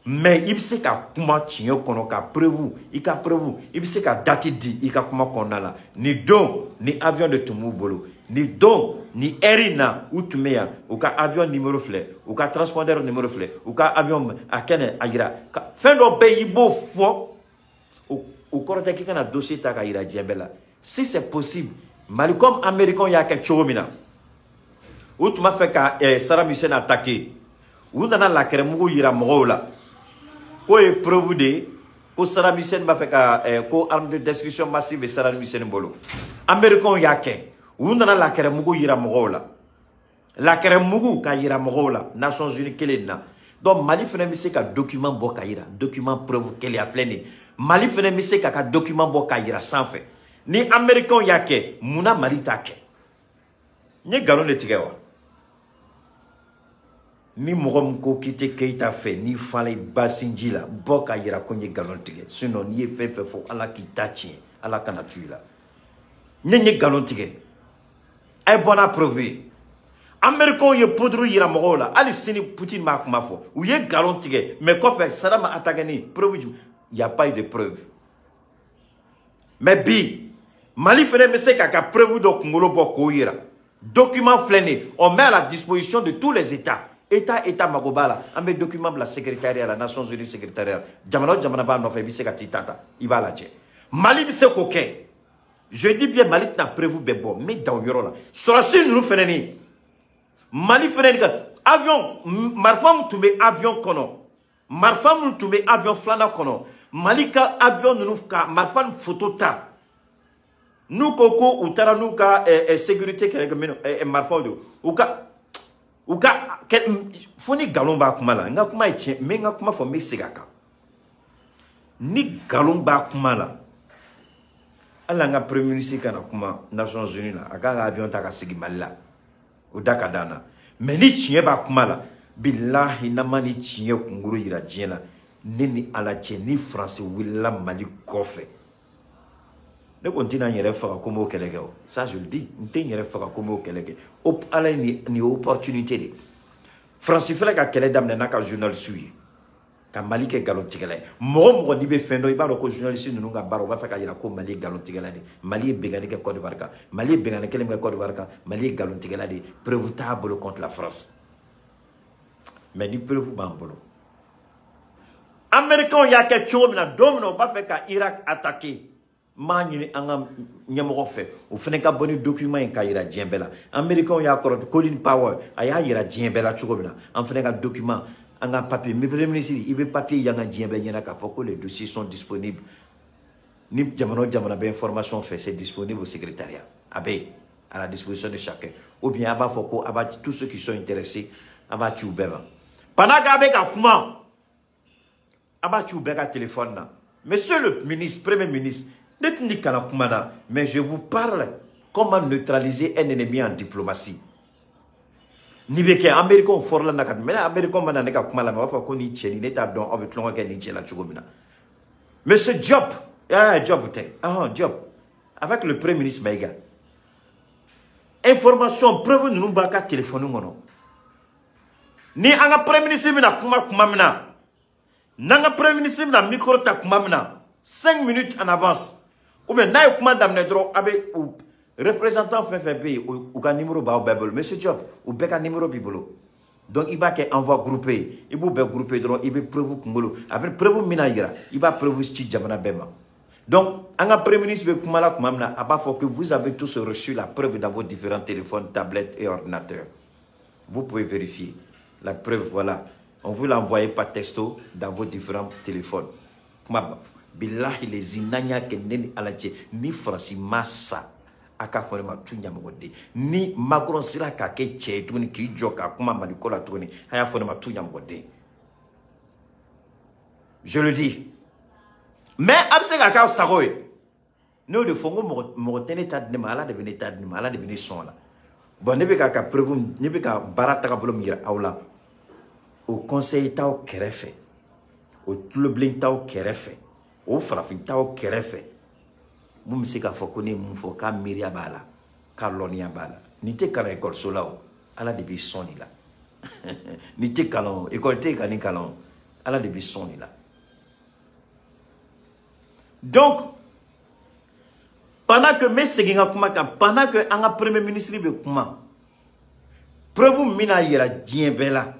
mais i bɛ se ka kuma tiɲɛ kɔnɔ ka preuve, i ka preuve, i bɛ se ka date di i ka kuma kɔnɔna la. Nin don ni avion de tun b'u bolo, nin don ni heure in na u tun bɛ yan, u ka avion numéro filɛ, u ka transpondeur numéro filɛ, u ka avion a kɛnɛ a yira, fɛn dɔ bɛ yen i b'o fɔ, o kɔrɔ tɛ k'i kana dossier ta ka yira diɲɛ bɛɛ la. Si c'est possible, Mali comme américain y'a kɛ cogo min na, u tun b'a fɛ ka Saddam Hussein attaquer, u nana lakɛrɛmugu yira mɔgɔw la k'o ye preuve de ye ko Saddam Hussein b'a fɛ ka ko arme de destruction massive bɛ Saddam Hussein bolo. Américains y'a kɛ, u nana lakɛrɛmugu yira mɔgɔw la, lakɛrɛmugu ka yira mɔgɔw la Nations Unies kelen na. Donc Mali fana bɛ se ka document bɔ ka yira, document preuve kelen a filɛ nin ye. Mali fana bɛ se k'a ka document bɔ ka yira sanfɛ. Ni américains y'a kɛ, munna Mali t'a kɛ? N ye nkalon de tigɛ wa? Ni mɔgɔ min ko k'i tɛ Keita fɛ, n'i fala i ba sinji la, bɔ ka yira ko n ye nkalon tigɛ. Sinon n'i ye fɛn fɛn fɔ, Ala k'i ta tiɲɛ, Ala kana tu i la. Ne ye nkalon tigɛ, a ye bɔ n'a preuve ye. Américains ye poudre yira mɔgɔw la, hali sini Poutine m'a kuma fɔ, u ye nkalon tigɛ, mais kɔfɛ Saddam attaqué ni preuve jumɛn? Il y a pas eu de preuve. Mais bi Mali fɛnɛ bɛ se k'a ka preuve dɔ kunkolo bɔ k'o yira. Document filɛ nin ye, on met à la disposition de tous les États. État État mago b'a la, an bɛ document bila secrétariat la, Nations Unies secrétariat. Jamana o jamana b'a nɔfɛ, i bɛ se ka t'i ta ta, i b'a lajɛ. Mali bɛ se k'o kɛ. Je dis bien Mali tɛna preuve bɛɛ bɔ, n bɛ dan o yɔrɔ la. Sɔrɔsi ninnu fɛnɛ ni Mali fɛnɛ ni ka avion, marifa min tun bɛ avion kɔnɔ, marifa min tun bɛ avion filanan kɔnɔ, Mali ka avion ninnu ka marifa nin photo ta. N'u ko ko u taara n'u ka sécurité kɛlɛkɛ marifaw de, u ka fo ni nkalon b'a kuma la, n ka kuma ye tiɲɛ, n bɛ n ka kuma fɔ, n bɛ segin a kan. Ni nkalon b'a kuma la, hali an ka premier ministre kana kuma Nations Unies la, a k'a ka avion ta ka segin Mali la, o da ka d'an na. Mais ni tiɲɛ b'a kuma la, bilahi n'an ma ni tiɲɛ kunkolo yira diɲɛ la, ne ni Ala cɛ, ni Faransi wulila Mali kɔfɛ, ne ko n tɛna n yɛrɛ faga ko n b'o kɛlɛ kɛ o. Ça je le dis, n tɛ n yɛrɛ faga ko n b'o kɛlɛ kɛ. Ala ye nin ye opportunité de. Faransi filɛ ka kɛlɛ daminɛ n'a ka journaliste ye, ka Mali kɛ nkalontigɛla ye. Mɔgɔ mɔgɔ n'i bɛ fɛn dɔn, i b'a dɔn ko journaliste ninnu ka baara, u b'a fɛ ka yira ko Mali ye nkalontigɛla de ye. Mali ye binkanni kɛ Côte d'Ivoire kan, Mali ye binkanni kelen min kɛ Côte d'Ivoire kan, Mali ye nkalontigɛla de ye. Preuve t'a bolo contre la France. Mais ni preuve b'an bolo. Américains y'a kɛ cogo min na, don min na u b'a fɛ ka Irak attaquer, n b'a ɲini an ka ɲɛmɔgɔ fɛ, o fana ka bɔ ni document in ka yira diɲɛ bɛɛ la. Américains y'a kɔrɔ Colin Powell, a y'a yira diɲɛ bɛɛ la cogo min na, an fana ka document, an ka papier, premier ministre, i bɛ papier yanga diɲɛ bɛɛ ɲɛna k'a fɔ ko les dossiers sont disponibles. Ni jamana o jamana bɛ information fɛ, c'est disponible au secrétariat, a bɛ yen à la disposition de chacun. Ou bien a b'a fɔ ko a b'a tous ceux qui sont intéressés, a b'a ci u bɛɛ ma. Pendant k'a bɛ ka kuma, a b'a ci u bɛɛ ka téléphone na. Monsieur le ministre, premier ministre, ne tɛ kana kuma na, mais je vous parle comment neutraliser un ennemi en diplomatie. Ni bɛ kɛ américain fɔrɔla na ka mais américain ma na ne ka kuma la, mais u b'a fɔ ko ni cɛ ni ne t'a dɔn aw bɛ tulonkɛ kɛ nin cɛ la cogo min na. Monsieur Diop, ah Diop tɛ, ah Diop, avec le premier ministre Maïga, information preuve ninnu b'a ka téléphone kɔnɔ. Ni an ka premier ministre bɛna kuma kuma min na, n'an ka premier ministre bɛna micro ta kuma min na, 5 minutes en avance, ou bien n'a ye kuma daminɛ dɔrɔn, a bɛ u représentant fɛn fɛn bɛ yen, u ka numéro b'aw bɛɛ bolo. Monsieur Diop, u bɛɛ ka numéro b'i bolo. Donc i b'a kɛ envoi groupé ye, i b'u bɛɛ groupé dɔrɔn, i bɛ preuve kunkolo, a bɛ preuve min yira, i b'a preuve ci jamana bɛɛ ma. Donc an ka premier ministre bɛ kuma la tuma min na, a b'a fɔ que vous avez tous reçu la preuve dans vos différents téléphones, tablettes et ordinateurs. Vous pouvez vérifier la preuve, voilà. On vous l'a envoyé par texto dans vos différents téléphones. Kuma bilahi les inanya ke ne ni Ala cɛ, ni Faransi ma sa, a k'a fɔ ne ma tu ɲamɔgɔden. Ni Macron sera k'a kɛ cɛ ye tuguni k'i jɔ k'a kuma Maliko la tuguni, a y'a fɔ ne ma tu ɲamɔgɔden. Je le dis. Mais a bɛ se k'a k'aw sago ye. Ne y'o de fɔ n ko mɔgɔ tɛ ne ta di ne ma, Ala de bɛ ne ta di ne ma, Ala de bɛ ne sɔn a la. Bon, ne bɛ ka preuve, ne bɛ ka baara tagabolo min yira aw la, o conseil t'aw kɛrɛfɛ, o tulobilen t'aw kɛrɛfɛ, o farafin t'aw kɛrɛfɛ. Mun bɛ se k'a fɔ ko ne ye mun fɔ k'a miiriya b'a la, k'a lɔnniya b'a la. Nin tɛ kalan ekɔliso la o, Ala de b'i sɔn nin la. Nin tɛ kalan o, ekɔli tɛ yen ka nin kalan o, Ala de b'i sɔn nin la. Donc, pendant que n bɛ segin n ka kuma kan, pendant que an ka premier ministre bɛ kuma, preuve min bɛna yira diɲɛ bɛɛ la,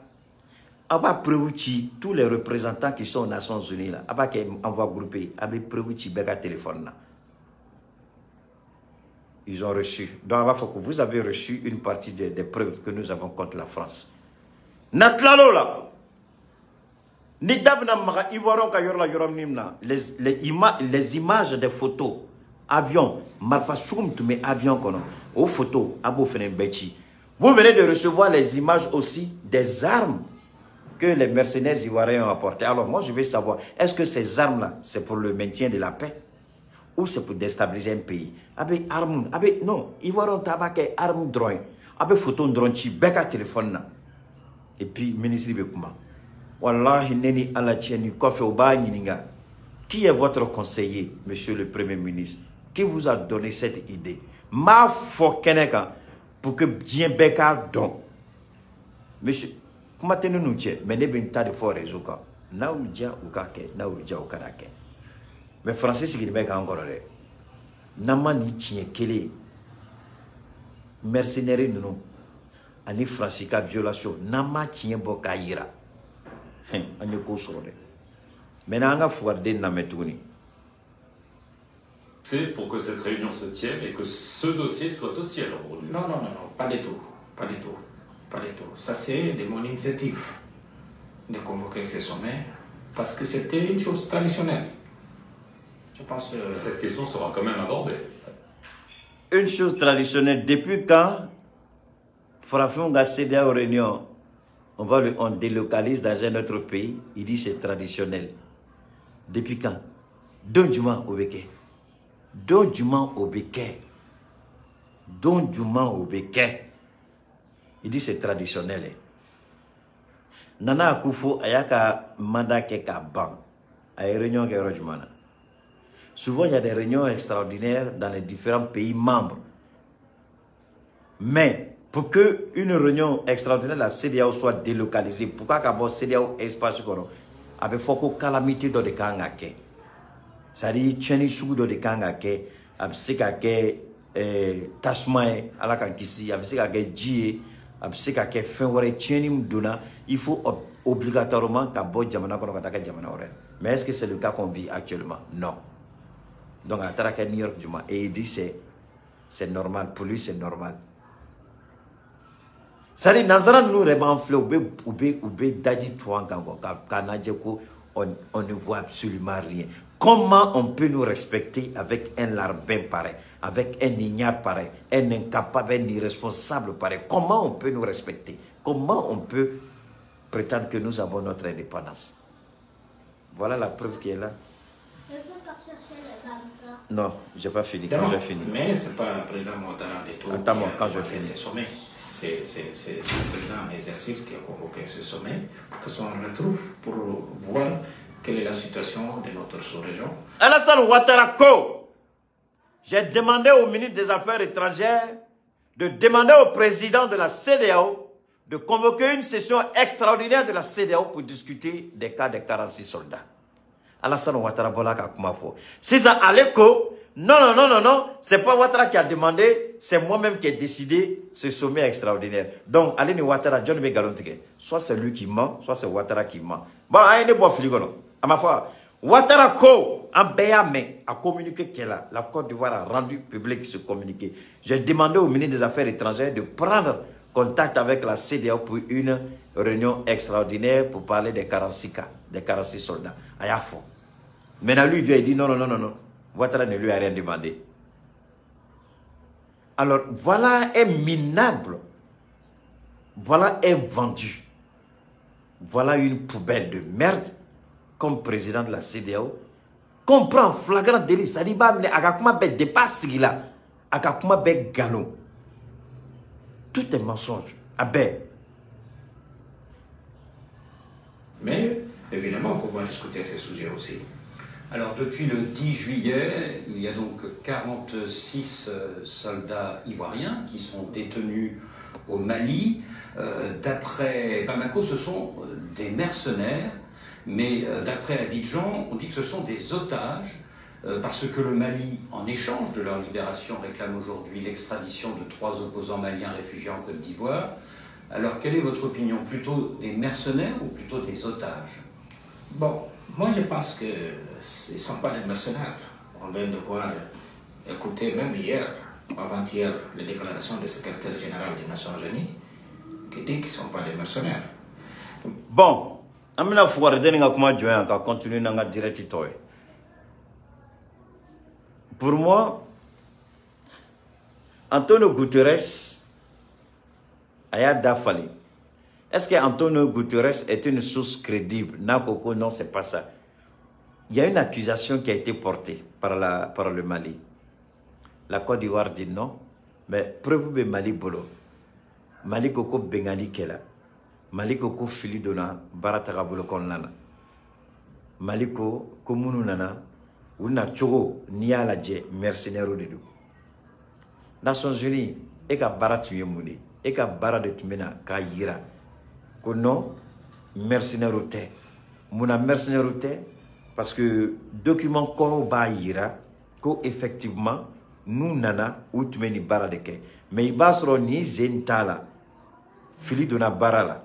aw b'a preuve ci tous les représentants qui sont aux Nations Unies là, a b'a kɛ envoi groupé, a bɛ preuve ci bɛɛ ka téléphone na. Ils ont reçu. Donc, a b'a fɔ que vous avez reçu une partie des preuves que nous avons contre la France. Na tilal'o la, ni da bɛna maga Ivoirien ka yɔrɔ la yɔrɔ min na, les images des photos, avion, marifa sugu min tun bɛ avion kɔnɔ, o photo, a b'o fana bɛɛ ci. Vous venez de recevoir les images aussi des armes que les mercenaires ivoiriens ont apportées. Alors moi, je veux savoir, est-ce que ces armes-là, c'est pour le maintien de la paix ou c'est pour déstabiliser un pays? A bɛ arme, a bɛ, non, Ivoirien ta b'a kɛ arme dɔrɔn ye. A bɛ photo dɔrɔn ci bɛɛ ka téléphone na. Et puis, ministre bɛ kuma. Wallahi, ne ni Ala cɛ nin kɔfɛ, u b'a ɲininka. Qui est votre conseiller, monsieur le Premier ministre? Qui vous a donné cette idée? N b'a fɔ kɛnɛ kan pour que diɲɛ bɛɛ k'a dɔn. Monsieur, kuma tɛ ne n'u cɛ, mais ne bɛ n ta de fɔ réseau kan. N'a y'u diya, u k'a kɛ, n'a y'u diya, u kana kɛ. Mais Faransi sigilen bɛ k'an kɔrɔ dɛ. N'an ma nin tiɲɛ kelen, mercenaires ninnu ani Faransi ka violation, n'an ma tiɲɛ bɔ k'a yira, an ye ko sɔrɔ dɛ. Maintenant, an ka fugariden lamɛn tuguni. C'est pour que cette réunion se tienne et que ce dossier soit aussi à l'ordre du jour. Non, non, non, non, pas du tout. Pas du tout. Pas du tout. Ça, c'est de mon initiative de convoquer ce sommet parce que c'était une chose traditionnelle. Je pense. Cette question sera quand même abordée. Une chose traditionnelle, depuis quand farafinw ka CEDEAO réunion, on délocalise dans un autre pays, il dit c'est traditionnel. Depuis quand? Don jumɛn o bɛ kɛ? Don jumɛn o bɛ kɛ? Don jumɛn o bɛ kɛ? Il dit c'est traditionnel. Nana Akufo a y'a ka mandat kɛ k'a ban. A ye réunion kɛ yɔrɔ jumɛn na? Souvent, il y a des réunions extraordinaires dans les différents pays membres. Mais pour que une réunion extraordinaire de la CEDEAO soit délocalisée, pourquoi ka bɔ CEDEAO espace kɔnɔ, a bɛ fɔ ko calamité dɔ de kan ka kɛ. C'est-à-dire tiɲɛni sugu dɔ de kan ka kɛ, a bɛ se ka kɛ tasuma ye, Ala k'an kisi, a bɛ se ka kɛ ji ye, a bɛ se ka kɛ fɛn wɛrɛ ye, tiɲɛni min donna, il faut obligatoirement ka bɔ jamana kɔnɔ ka taa kɛ jamana wɛrɛ. Mais est-ce que c'est le cas qu'on vit actuellement? Non. Donc a taara kɛ New York juma et il dit c'est normal, pour lui c'est normal. C'est-à-dire nanzara ninnu yɛrɛ b'an filɛ, u bɛ daji tu an kan quoi, k'a lajɛ ko on ne voit absolument rien. Comment on peut nous respecter avec un larbin pareil, avec un ignare pareil, un incapable, un irresponsable pareil? Comment on peut nous respecter? Comment on peut prétendre que nous avons notre indépendance? Voilà la preuve qui est là. Je peux chercher les ça. Non, j'ai pas fini. Quand j'ai fini. Mais c'est pas le président Ouattara du tout. Attends-moi, quand je finis. Ce sommet. C'est le président en exercice qui a convoqué ce sommet pour que qu'on retrouve pour voir quelle est la situation de notre sous-région. Alassane Ouattara ko, j'ai demandé au ministre des Affaires étrangères de demander au président de la CEDEAO de convoquer une session extraordinaire de la CEDEAO pour discuter des cas des 46 soldats. Alassane Ouattara bɔla ka kuma fɔ. Sisan ale ko non, non, non, non, non, c'est pas Ouattara qui a demandé, c'est moi-même qui ai décidé ce sommet extraordinaire. Donc ale ni Ouattara, jɔn bɛ nkalon tigɛ? Soit c'est lui qui ment, soit c'est Ouattara qui ment. Bon, a ye ne bɔ fili kɔnɔ. A ma fɔ Ouattara ko an bɛɛ y'a mɛn, a communiqué kɛla. La Côte d'Ivoire a rendu public ce communiqué. J'ai demandé au ministre des Affaires étrangères de prendre contact avec la CEDEAO pour une réunion extraordinaire pour parler des 46 cas, des 46 soldats. A y'a fɔ. Maintenant, lui, il vient, il dit non, non, non, non, non. Ouattara ne lui a rien demandé. Alors, voilà un minable. Voilà un vendu. Voilà une poubelle de merde comme président de la CEDEAO. Qu'on prend flagrant délit. C'est-à-dire, a ka kuma bɛɛ dépasse la. A ka kuma bɛɛ galon. Tout est mensonge. A bɛɛ. Mais évidemment qu'on va discuter ces sujets aussi. Alors depuis le 10 juillet, il y a donc 46 soldats ivoiriens qui sont détenus au Mali. D'après Bamako, ce sont des mercenaires, mais d'après Abidjan, on dit que ce sont des otages, parce que le Mali, en échange de leur libération, réclame aujourd'hui l'extradition de 3 opposants maliens réfugiés en Côte d'Ivoire. Alors quelle est votre opinion? Plutôt des mercenaires ou plutôt des otages? Bon, moi je pense qu'ils ne sont pas des mercenaires. On vient de voir, écouter même hier, avant-hier, les déclarations du secrétaire général des Nations Unies qui dit qu'ils ne sont pas des mercenaires. Bon, an bɛna fugariden ka kuma jɔ yan ka continuer n'an ka direct tɔ ye. Pour moi, Antonio Guterres a y'a da falen. Est-ce que Antonio Guterres est une source crédible? N'a ko non, c'est pas ça. Il y a une accusation qui a été portée par le Mali. La Côte d'Ivoire dit non, mais preuve bɛ Mali bolo. Mali ko ko bengali kɛla. Mali ko ko fili donna baara tagabolo kɔnɔna na. Mali ko ko minnu nana u na cogo n'i y'a lajɛ mercenaires de don. Nations Unies, e ka baara tun ye mun de ye? E ka baara de tun bɛ na k'a yira ko non, mercenaires tɛ. Munna mercenaires tɛ? Parce que document kɔrɔw b'a yira ko effectivement n'u nana u tun bɛ nin baara de kɛ. Mais i b'a sɔrɔ nin zen t'a la, fili donna baara la.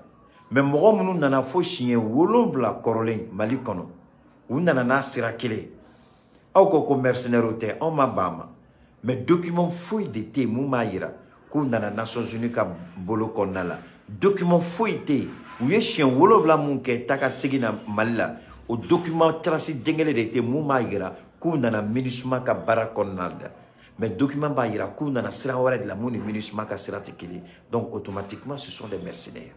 Mais mɔgɔ minnu nana fo siɲɛ 7 kɔrɔlen Mali kɔnɔ, u nana n'a sira kelen. Aw ko ko mercenaires tɛ, anw ma ban a ma. Mais document foyi de tɛ yen mun b'a yira k'u nana Nations Unies ka bolo kɔnɔna la. Document foyi tɛ yen. U ye siɲɛ 7 mun kɛ taa ka segin na Mali la, o document trace den kelen de tɛ yen mun b'a yira k'u nana MINUSMA ka baara kɔnɔna la. Mais document b'a yira k'u nana sira wɛrɛ de la mun ni MINUSMA ka sira tɛ kelen. Donc automatiquement ce sont des mercenaires.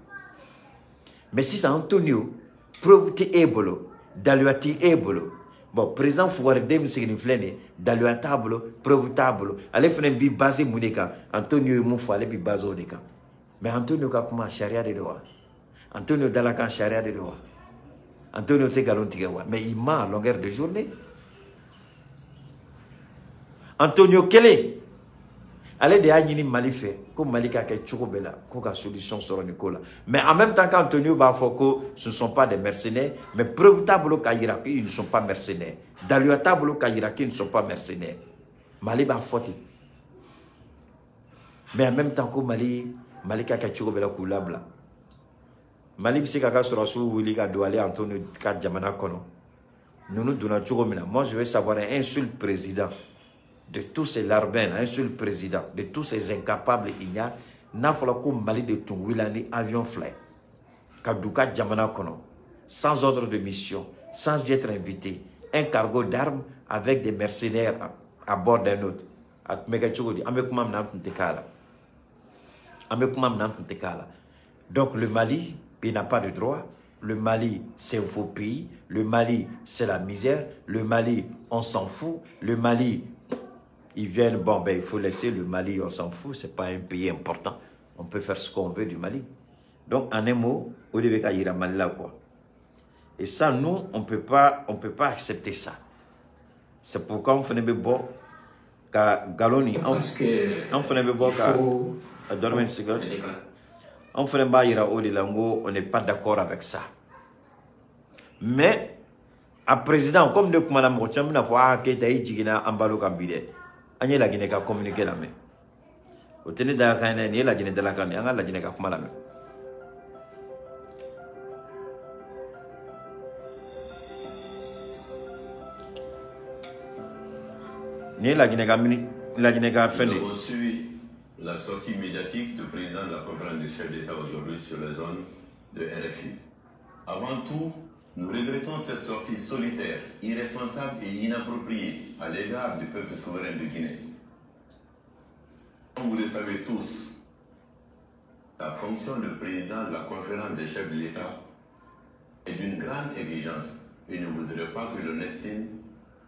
Mais sisan Antonio, preuve tɛ e bolo, daluya tɛ e bolo. Bon, président fugariden min sigilen filɛ nin ye, daluya t'a bolo, preuve t'a bolo. Ale fana b'i basé mun de kan? Antonio ye mun fɔ, ale b'i basé o de kan. Mais Antonio ka kuma sariya de don wa? Antonio dalakan sariya de don wa? Antonio tɛ nkalon tigɛ wa? Mais il ment à longueur de journée. Antonio kelen, ale de y'a ɲini Mali fɛ ko Mali ka kɛ cogo bɛɛ la ko ka solution sɔrɔ nin ko la. Mais en même temps qu'Antonio b'a fɔ ko ce ne sont pas des mercenaires, mais preuve t'a bolo k'a yira qu'ils ne sont pas mercenaires. Daluya t'a bolo k'a yira qu'ils ne sont pas mercenaires. Mali b'a fɔ ten. Mais en même temps ko Mali ka kɛ cogo bɛɛ la k'u labila. Mali bɛ se k'a ka sɔrɔdasiw wuli ka don ale Antonio ka jamana kɔnɔ. Ninnu donna cogo min na, moi je veux savoir un seul président de tous ces larbins, un seul président, de tous ces incapables, il y a, n'a fɔra ko Mali de tun wulila ni avion fila ye ka don u ka jamana kɔnɔ, sans ordre de mission, sans être invité, un cargo d'armes avec des mercenaires à bord d'un autre. A tun bɛ kɛ cogo di? An bɛ kuma min na, an tun tɛ k'a la. An bɛ kuma min na, an tun tɛ k'a la. Donc le Mali, il n'a pas de droit. Le Mali, c'est un faux pays. Le Mali, c'est la misère. Le Mali, on s'en fout. Le Mali, ils viennent, bon, ben, il faut laisser le Mali, on s'en fout, c'est pas un pays important. On peut faire ce qu'on veut du Mali. Donc, en un mot, au début, il y a Mali là, quoi. Et ça, nous, on peut pas accepter ça. C'est pourquoi on fait bon, qu'à Galoni, on fait bon, qu'à. Donne-moi une seconde. On fait bon, on n'est pas d'accord avec ça. Mais, à président, comme nous, madame Rocham, nous avons dit que nous avons an ye Laginɛ ka communiqué lamɛn. O tɛ ne dalakan ye dɛ, nin ye Laginɛ dalakan de ye. An ka Laginɛ ka kuma lamɛn. Nin ye Laginɛ ka mini Laginɛ ka fɛn de ye. Nous avons suivi la sortie médiatique du président de la conférence des chefs d'État aujourd'hui sur les zones de RFI. Avant tout, nous regrettons cette sortie solitaire, irresponsable et inappropriée à l'égard du peuple souverain de Guinée. Comme vous le savez tous, la fonction de président de la conférence des chefs de l'État est d'une grande exigence et ne voudrait pas que l'on estime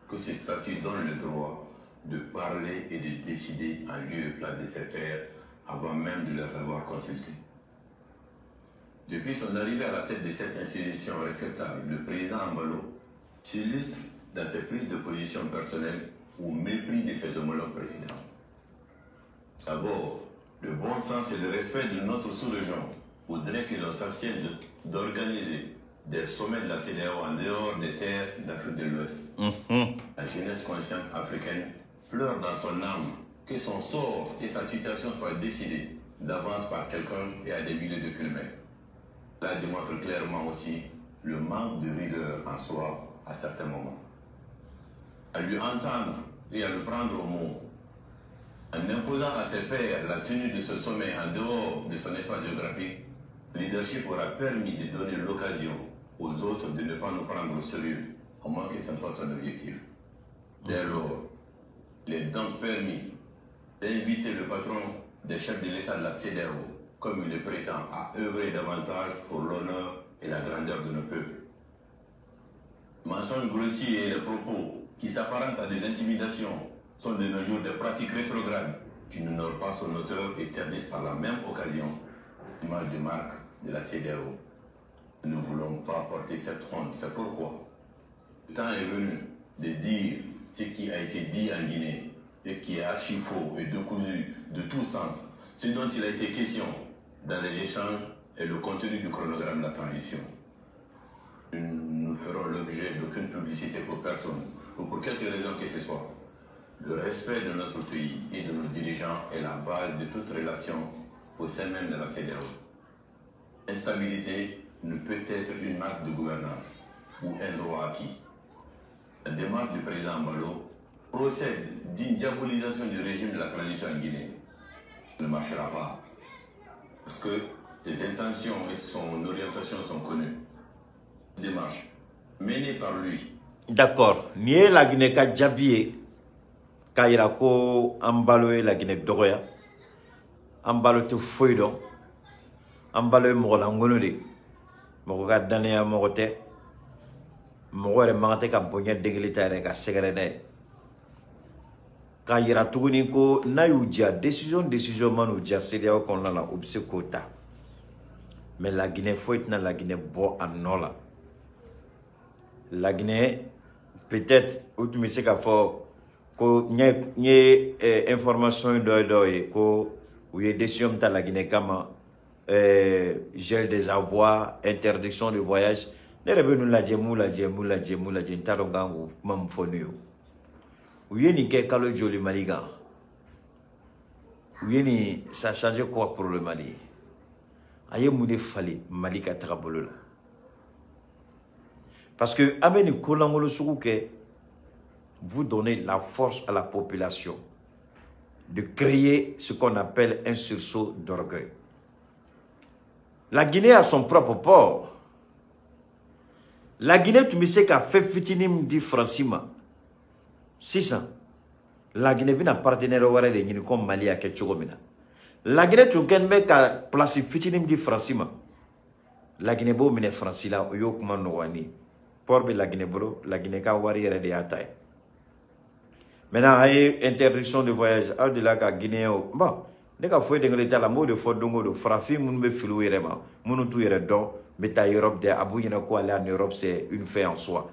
que ce statut donne le droit de parler et de décider en lieu et place de cette terre avant même de leur avoir consulté. Depuis son arrivée à la tête de cette institution respectable, le président Embaló s'illustre dans ses prises de position personnelles au mépris de ses homologues présidents. D'abord, le bon sens et le respect de notre sous-région voudraient que l'on s'abstienne d'organiser des sommets de la CEDEAO en dehors des terres d'Afrique de l'Ouest. La jeunesse consciente africaine pleure dans son âme que son sort et sa situation soient décidés d'avance par quelqu'un et à des milliers de kilomètres. Cela démontre clairement aussi le manque de rigueur en soi à certains moments. À lui entendre et à le prendre au mot, en imposant à ses pairs la tenue de ce sommet en dehors de son espace géographique, le leadership aura permis de donner l'occasion aux autres de ne pas nous prendre au sérieux, à moins que ce ne soit son objectif. Dès lors, il est donc permis d'inviter le patron des chefs de l'État de la CEDEAO, comme il le prétend, à œuvrer davantage pour l'honneur et la grandeur de nos peuples. Mensonges grossiers et les propos qui s'apparentent à de l'intimidation sont de nos jours des pratiques rétrogrades qui n'honorent pas son auteur et ternissent par la même occasion l'image de marque de la CEDEAO. Nous ne voulons pas porter cette honte, c'est pourquoi le temps est venu de dire ce qui a été dit en Guinée et qui est archi faux et décousu de tout sens, ce dont il a été question dans les échanges et le contenu du chronogramme de la transition. Nous ne ferons l'objet d'aucune publicité pour personne ou pour quelque raison que ce soit. Le respect de notre pays et de nos dirigeants est la base de toute relation au sein même de la CEDEAO. L'instabilité ne peut être une marque de gouvernance ou un droit acquis. La démarche du président Embaló procède d'une diabolisation du régime de la transition en Guinée. Ne marchera pas, parce que ses intentions et son orientation sont connues. Démarche menée par lui. D'accord. Ni la Guinée ka jaabi k'a yira ko Embaló ye la Guinée dɔgɔya. Embaló tɛ foyi dɔn. Embaló ye mɔgɔ lankolon de. Mɔgɔ ka danaya mɔgɔ tɛ. Mɔgɔ yɛrɛ man kan tɛ ka bonya degeli ta yɛrɛ ka sɛgɛrɛ n'a ye. K'a yira tuguni ko n'a y'u diya décision ma n'u diya CEDEAO kɔnɔna la, u bɛ se k'o ta. Mais la Guinée foyi tɛna la Guinée bɔ a nɔ la. La Guinée peut-être u tun bɛ se k'a fɔ ko n ye information dɔ ye ko u ye décision min ta la Guinée kama, gel des avoirs, interdiction de voyage. Ne yɛrɛ bɛ ninnu lajɛ, m'u lajɛ, m'u lajɛ, m'u lajɛ, n t'a dɔn kan k'o kuma min fɔ ne ye o. U ye nin kɛ kalo joli Mali kan? U ye nin, ça a changé quoi pour le Mali? A ye mun de falen Mali ka tagabolo la? Parce que an bɛ nin ko lankolon sugu kɛ, vous donnez la force à la population de créer ce qu'on appelle un sursaut d'orgueil. La Guinée a son propre port. La Guinée tun bɛ se ka fɛn fitinin min di Faransi ma sisan, la Guinée bɛna partenaire wɛrɛ de ɲini comme Mali y'a kɛ cogo min na. La Guinée tun kɛlen bɛ ka place fitinin min di Faransi ma, la Guinée b'o minɛ Faransi la, o y'o kuma nɔgɔya ye. Port bɛ la Guinée bolo, la Guinée ka wari yɛrɛ de y'a ta ye. Maintenant an ye interdiction de voyage, aw delila ka Guinéen, bon, ne ka foyi den kelen t'a la, n b'o de fɔ don o don, farafin minnu bɛ fili u yɛrɛ ma, minnu t'u yɛrɛ dɔn, bɛ taa Europe dɛ, a b'u ɲɛna ko aller en Europe c'est une fin en soi.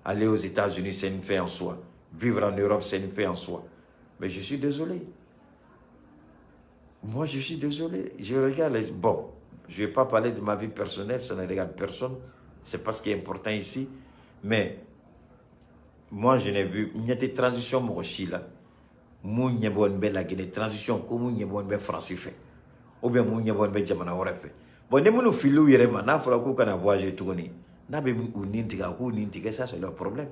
Aller aux États-Unis c'est une fin en soi. Vivre en Europe c'est une fin en soi. Mais je suis désolé. Moi je suis désolé. Je regarde les... Bon, je vais pas parler de ma vie personnelle, ça ne regarde personne. C'est pas ce qui est important ici. Mais moi je n'ai vu, il y a des transitions mɔgɔ si la. Mun ɲɛbɔ bɛ la Guinée transition ko mun ɲɛbɔ bɛ Faransi fɛ ou bien mun ɲɛbɔ bɛ jamana wɛrɛ fɛ. Bon, ni minnu filil'u yɛrɛ ma, n'a fɔra k'u kana voyager tuguni, n'a bɛ u nin tigɛ, a k'u nin tigɛ, ça c'est leur problème.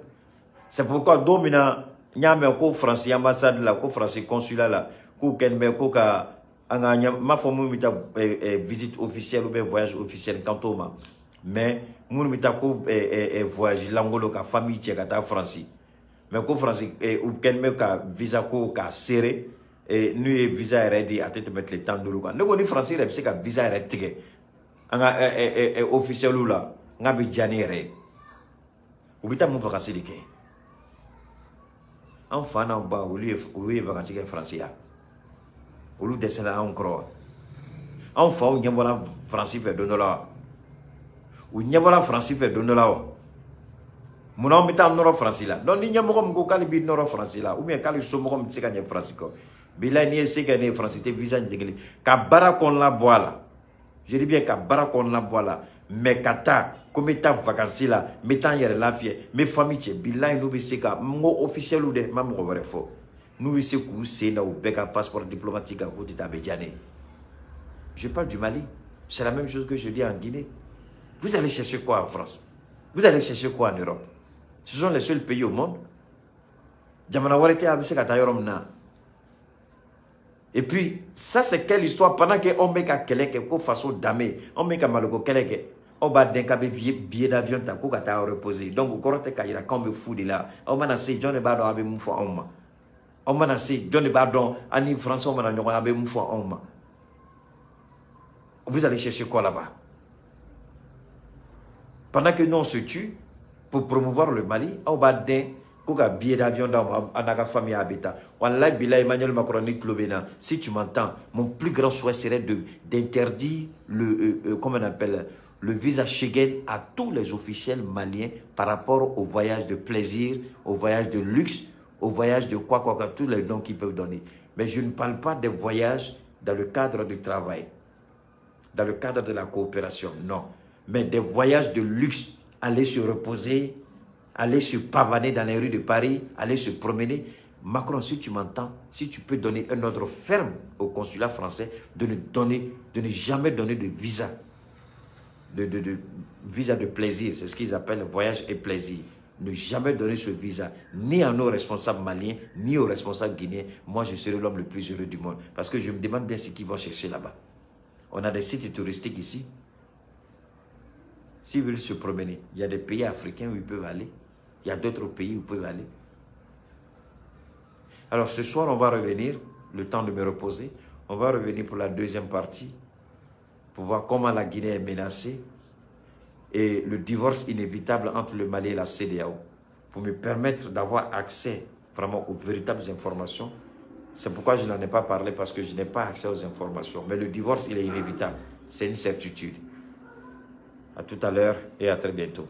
C'est pourquoi don min na n y'a mɛn ko Faransi ambassade la, ko Faransi consulat la, k'u kɛlen bɛ ko ka an ka ɲɛ, n m'a fɔ minnu bɛ taa visite officielle ou bien voyage officiel kan t'o ma, mais minnu bɛ taa ko voyage lankolon ka famille cɛ ka taa Faransi, mais ko Faransi u kɛlen bɛ ka visa ko k'a serré, n'u ye visa yɛrɛ di, a tɛ tɛmɛ tile 15 kan. Ne ko ni Faransi yɛrɛ bɛ se ka visa yɛrɛ tigɛ an ka officiel la, n k'a bɛ diya ne yɛrɛ ye. U bɛ taa mun vacances de kɛ? An fa n'an ba, olu ye vacances kɛ Faransi ya. Olu dɛsɛla anw kɔrɔ wa? Anw faw ɲɛ bɔra Faransi fɛ don dɔ la wa? U ɲɛ bɔra Faransi fɛ don dɔ la wa? Munna anw bɛ taa nɔrɔ Faransi la? Donc ni ɲɛmɔgɔ min ko k'ale b'i nɔrɔ Faransi la, ou bien k'ale somɔgɔ min tɛ se ka ɲɛ Faransi kɔ, bilayi n'i ye se kɛ ne ye, Faransi tɛ visa ɲini kelen ka baara kɔnɔna bɔ a la. Je dis bien ka baara kɔnɔna bɔ a la, mais ka taa ko n bɛ taa vacances la, n bɛ taa n yɛrɛ lafiya, n bɛ famille cɛ, bilayi n'u bɛ se ka, n ko officiel dɛ, n ma mɔgɔ wɛrɛ fɔ, n'u bɛ se k'u sen da u bɛɛ ka passeport diplomatique kan, k'u tɛ taa, a bɛ diya ne ye. Je parle du Mali, c'est la même chose que je dis en Guinée. Vous allez chercher quoi en France? Vous allez chercher quoi en Europe? Ce sont les seuls pays au monde. Jamana wɛrɛ tɛ a bɛ se ka taa yɔrɔ min na. Et puis, ça c'est quelle histoire? Pendant que anw bɛ ka kɛlɛ kɛ ko faso danbe, anw bɛ ka maloko kɛlɛ kɛ, aw b'a dɛn k'a bɛ billet d'avion ta ko ka taa reposer. Donc o kɔrɔ tɛ k'a jira k'anw bɛ fu de la. Aw mana se, jɔn de b'a dɔn aw bɛ mun fɔ anw ma? Aw mana se, jɔn de b'a dɔn an ni Français mana ɲɔgɔn ye, aw bɛ mun fɔ anw ma? Vous allez chercher quoi là-bas? Pendant que nous on se tue pour promouvoir le Mali, aw b'a dɛn ko ka billet d'avion d'aw ma, a n'a ka famille a bɛ taa. Walayi bilayi, Emmanuel Macron, ni tulo bɛ na, si tu m'entends, mon plus grand souhait serait d'interdire le comment on appelle, le visa Schengen à tous les officiels maliens par rapport au voyage de plaisir, au voyage de luxe, au voyage de quoi, quoi, quoi, tous les noms qu'ils peuvent donner. Mais je ne parle pas des voyages dans le cadre du travail, dans le cadre de la coopération, non. Mais des voyages de luxe, aller se reposer, aller se pavaner dans les rues de Paris, aller se promener. Macron, si tu m'entends, si tu peux donner un ordre ferme au consulat français de ne jamais donner de visa, de visa de plaisir, c'est ce qu'ils appellent voyage et plaisir. Ne jamais donner ce visa, ni à nos responsables maliens, ni aux responsables guinéens. Moi, je serai l'homme le plus heureux du monde. Parce que je me demande bien ce qu'ils vont chercher là-bas. On a des sites touristiques ici. S'ils veulent se promener, il y a des pays africains où ils peuvent aller. Il y a d'autres pays où ils peuvent aller. Alors ce soir, on va revenir, le temps de me reposer. On va revenir pour la deuxième partie, pour voir comment la Guinée est menacée et le divorce inévitable entre le Mali et la CEDEAO, pour me permettre d'avoir accès vraiment aux véritables informations. C'est pourquoi je n'en ai pas parlé, parce que je n'ai pas accès aux informations. Mais le divorce, il est inévitable. C'est une certitude. À tout à l'heure et à très bientôt.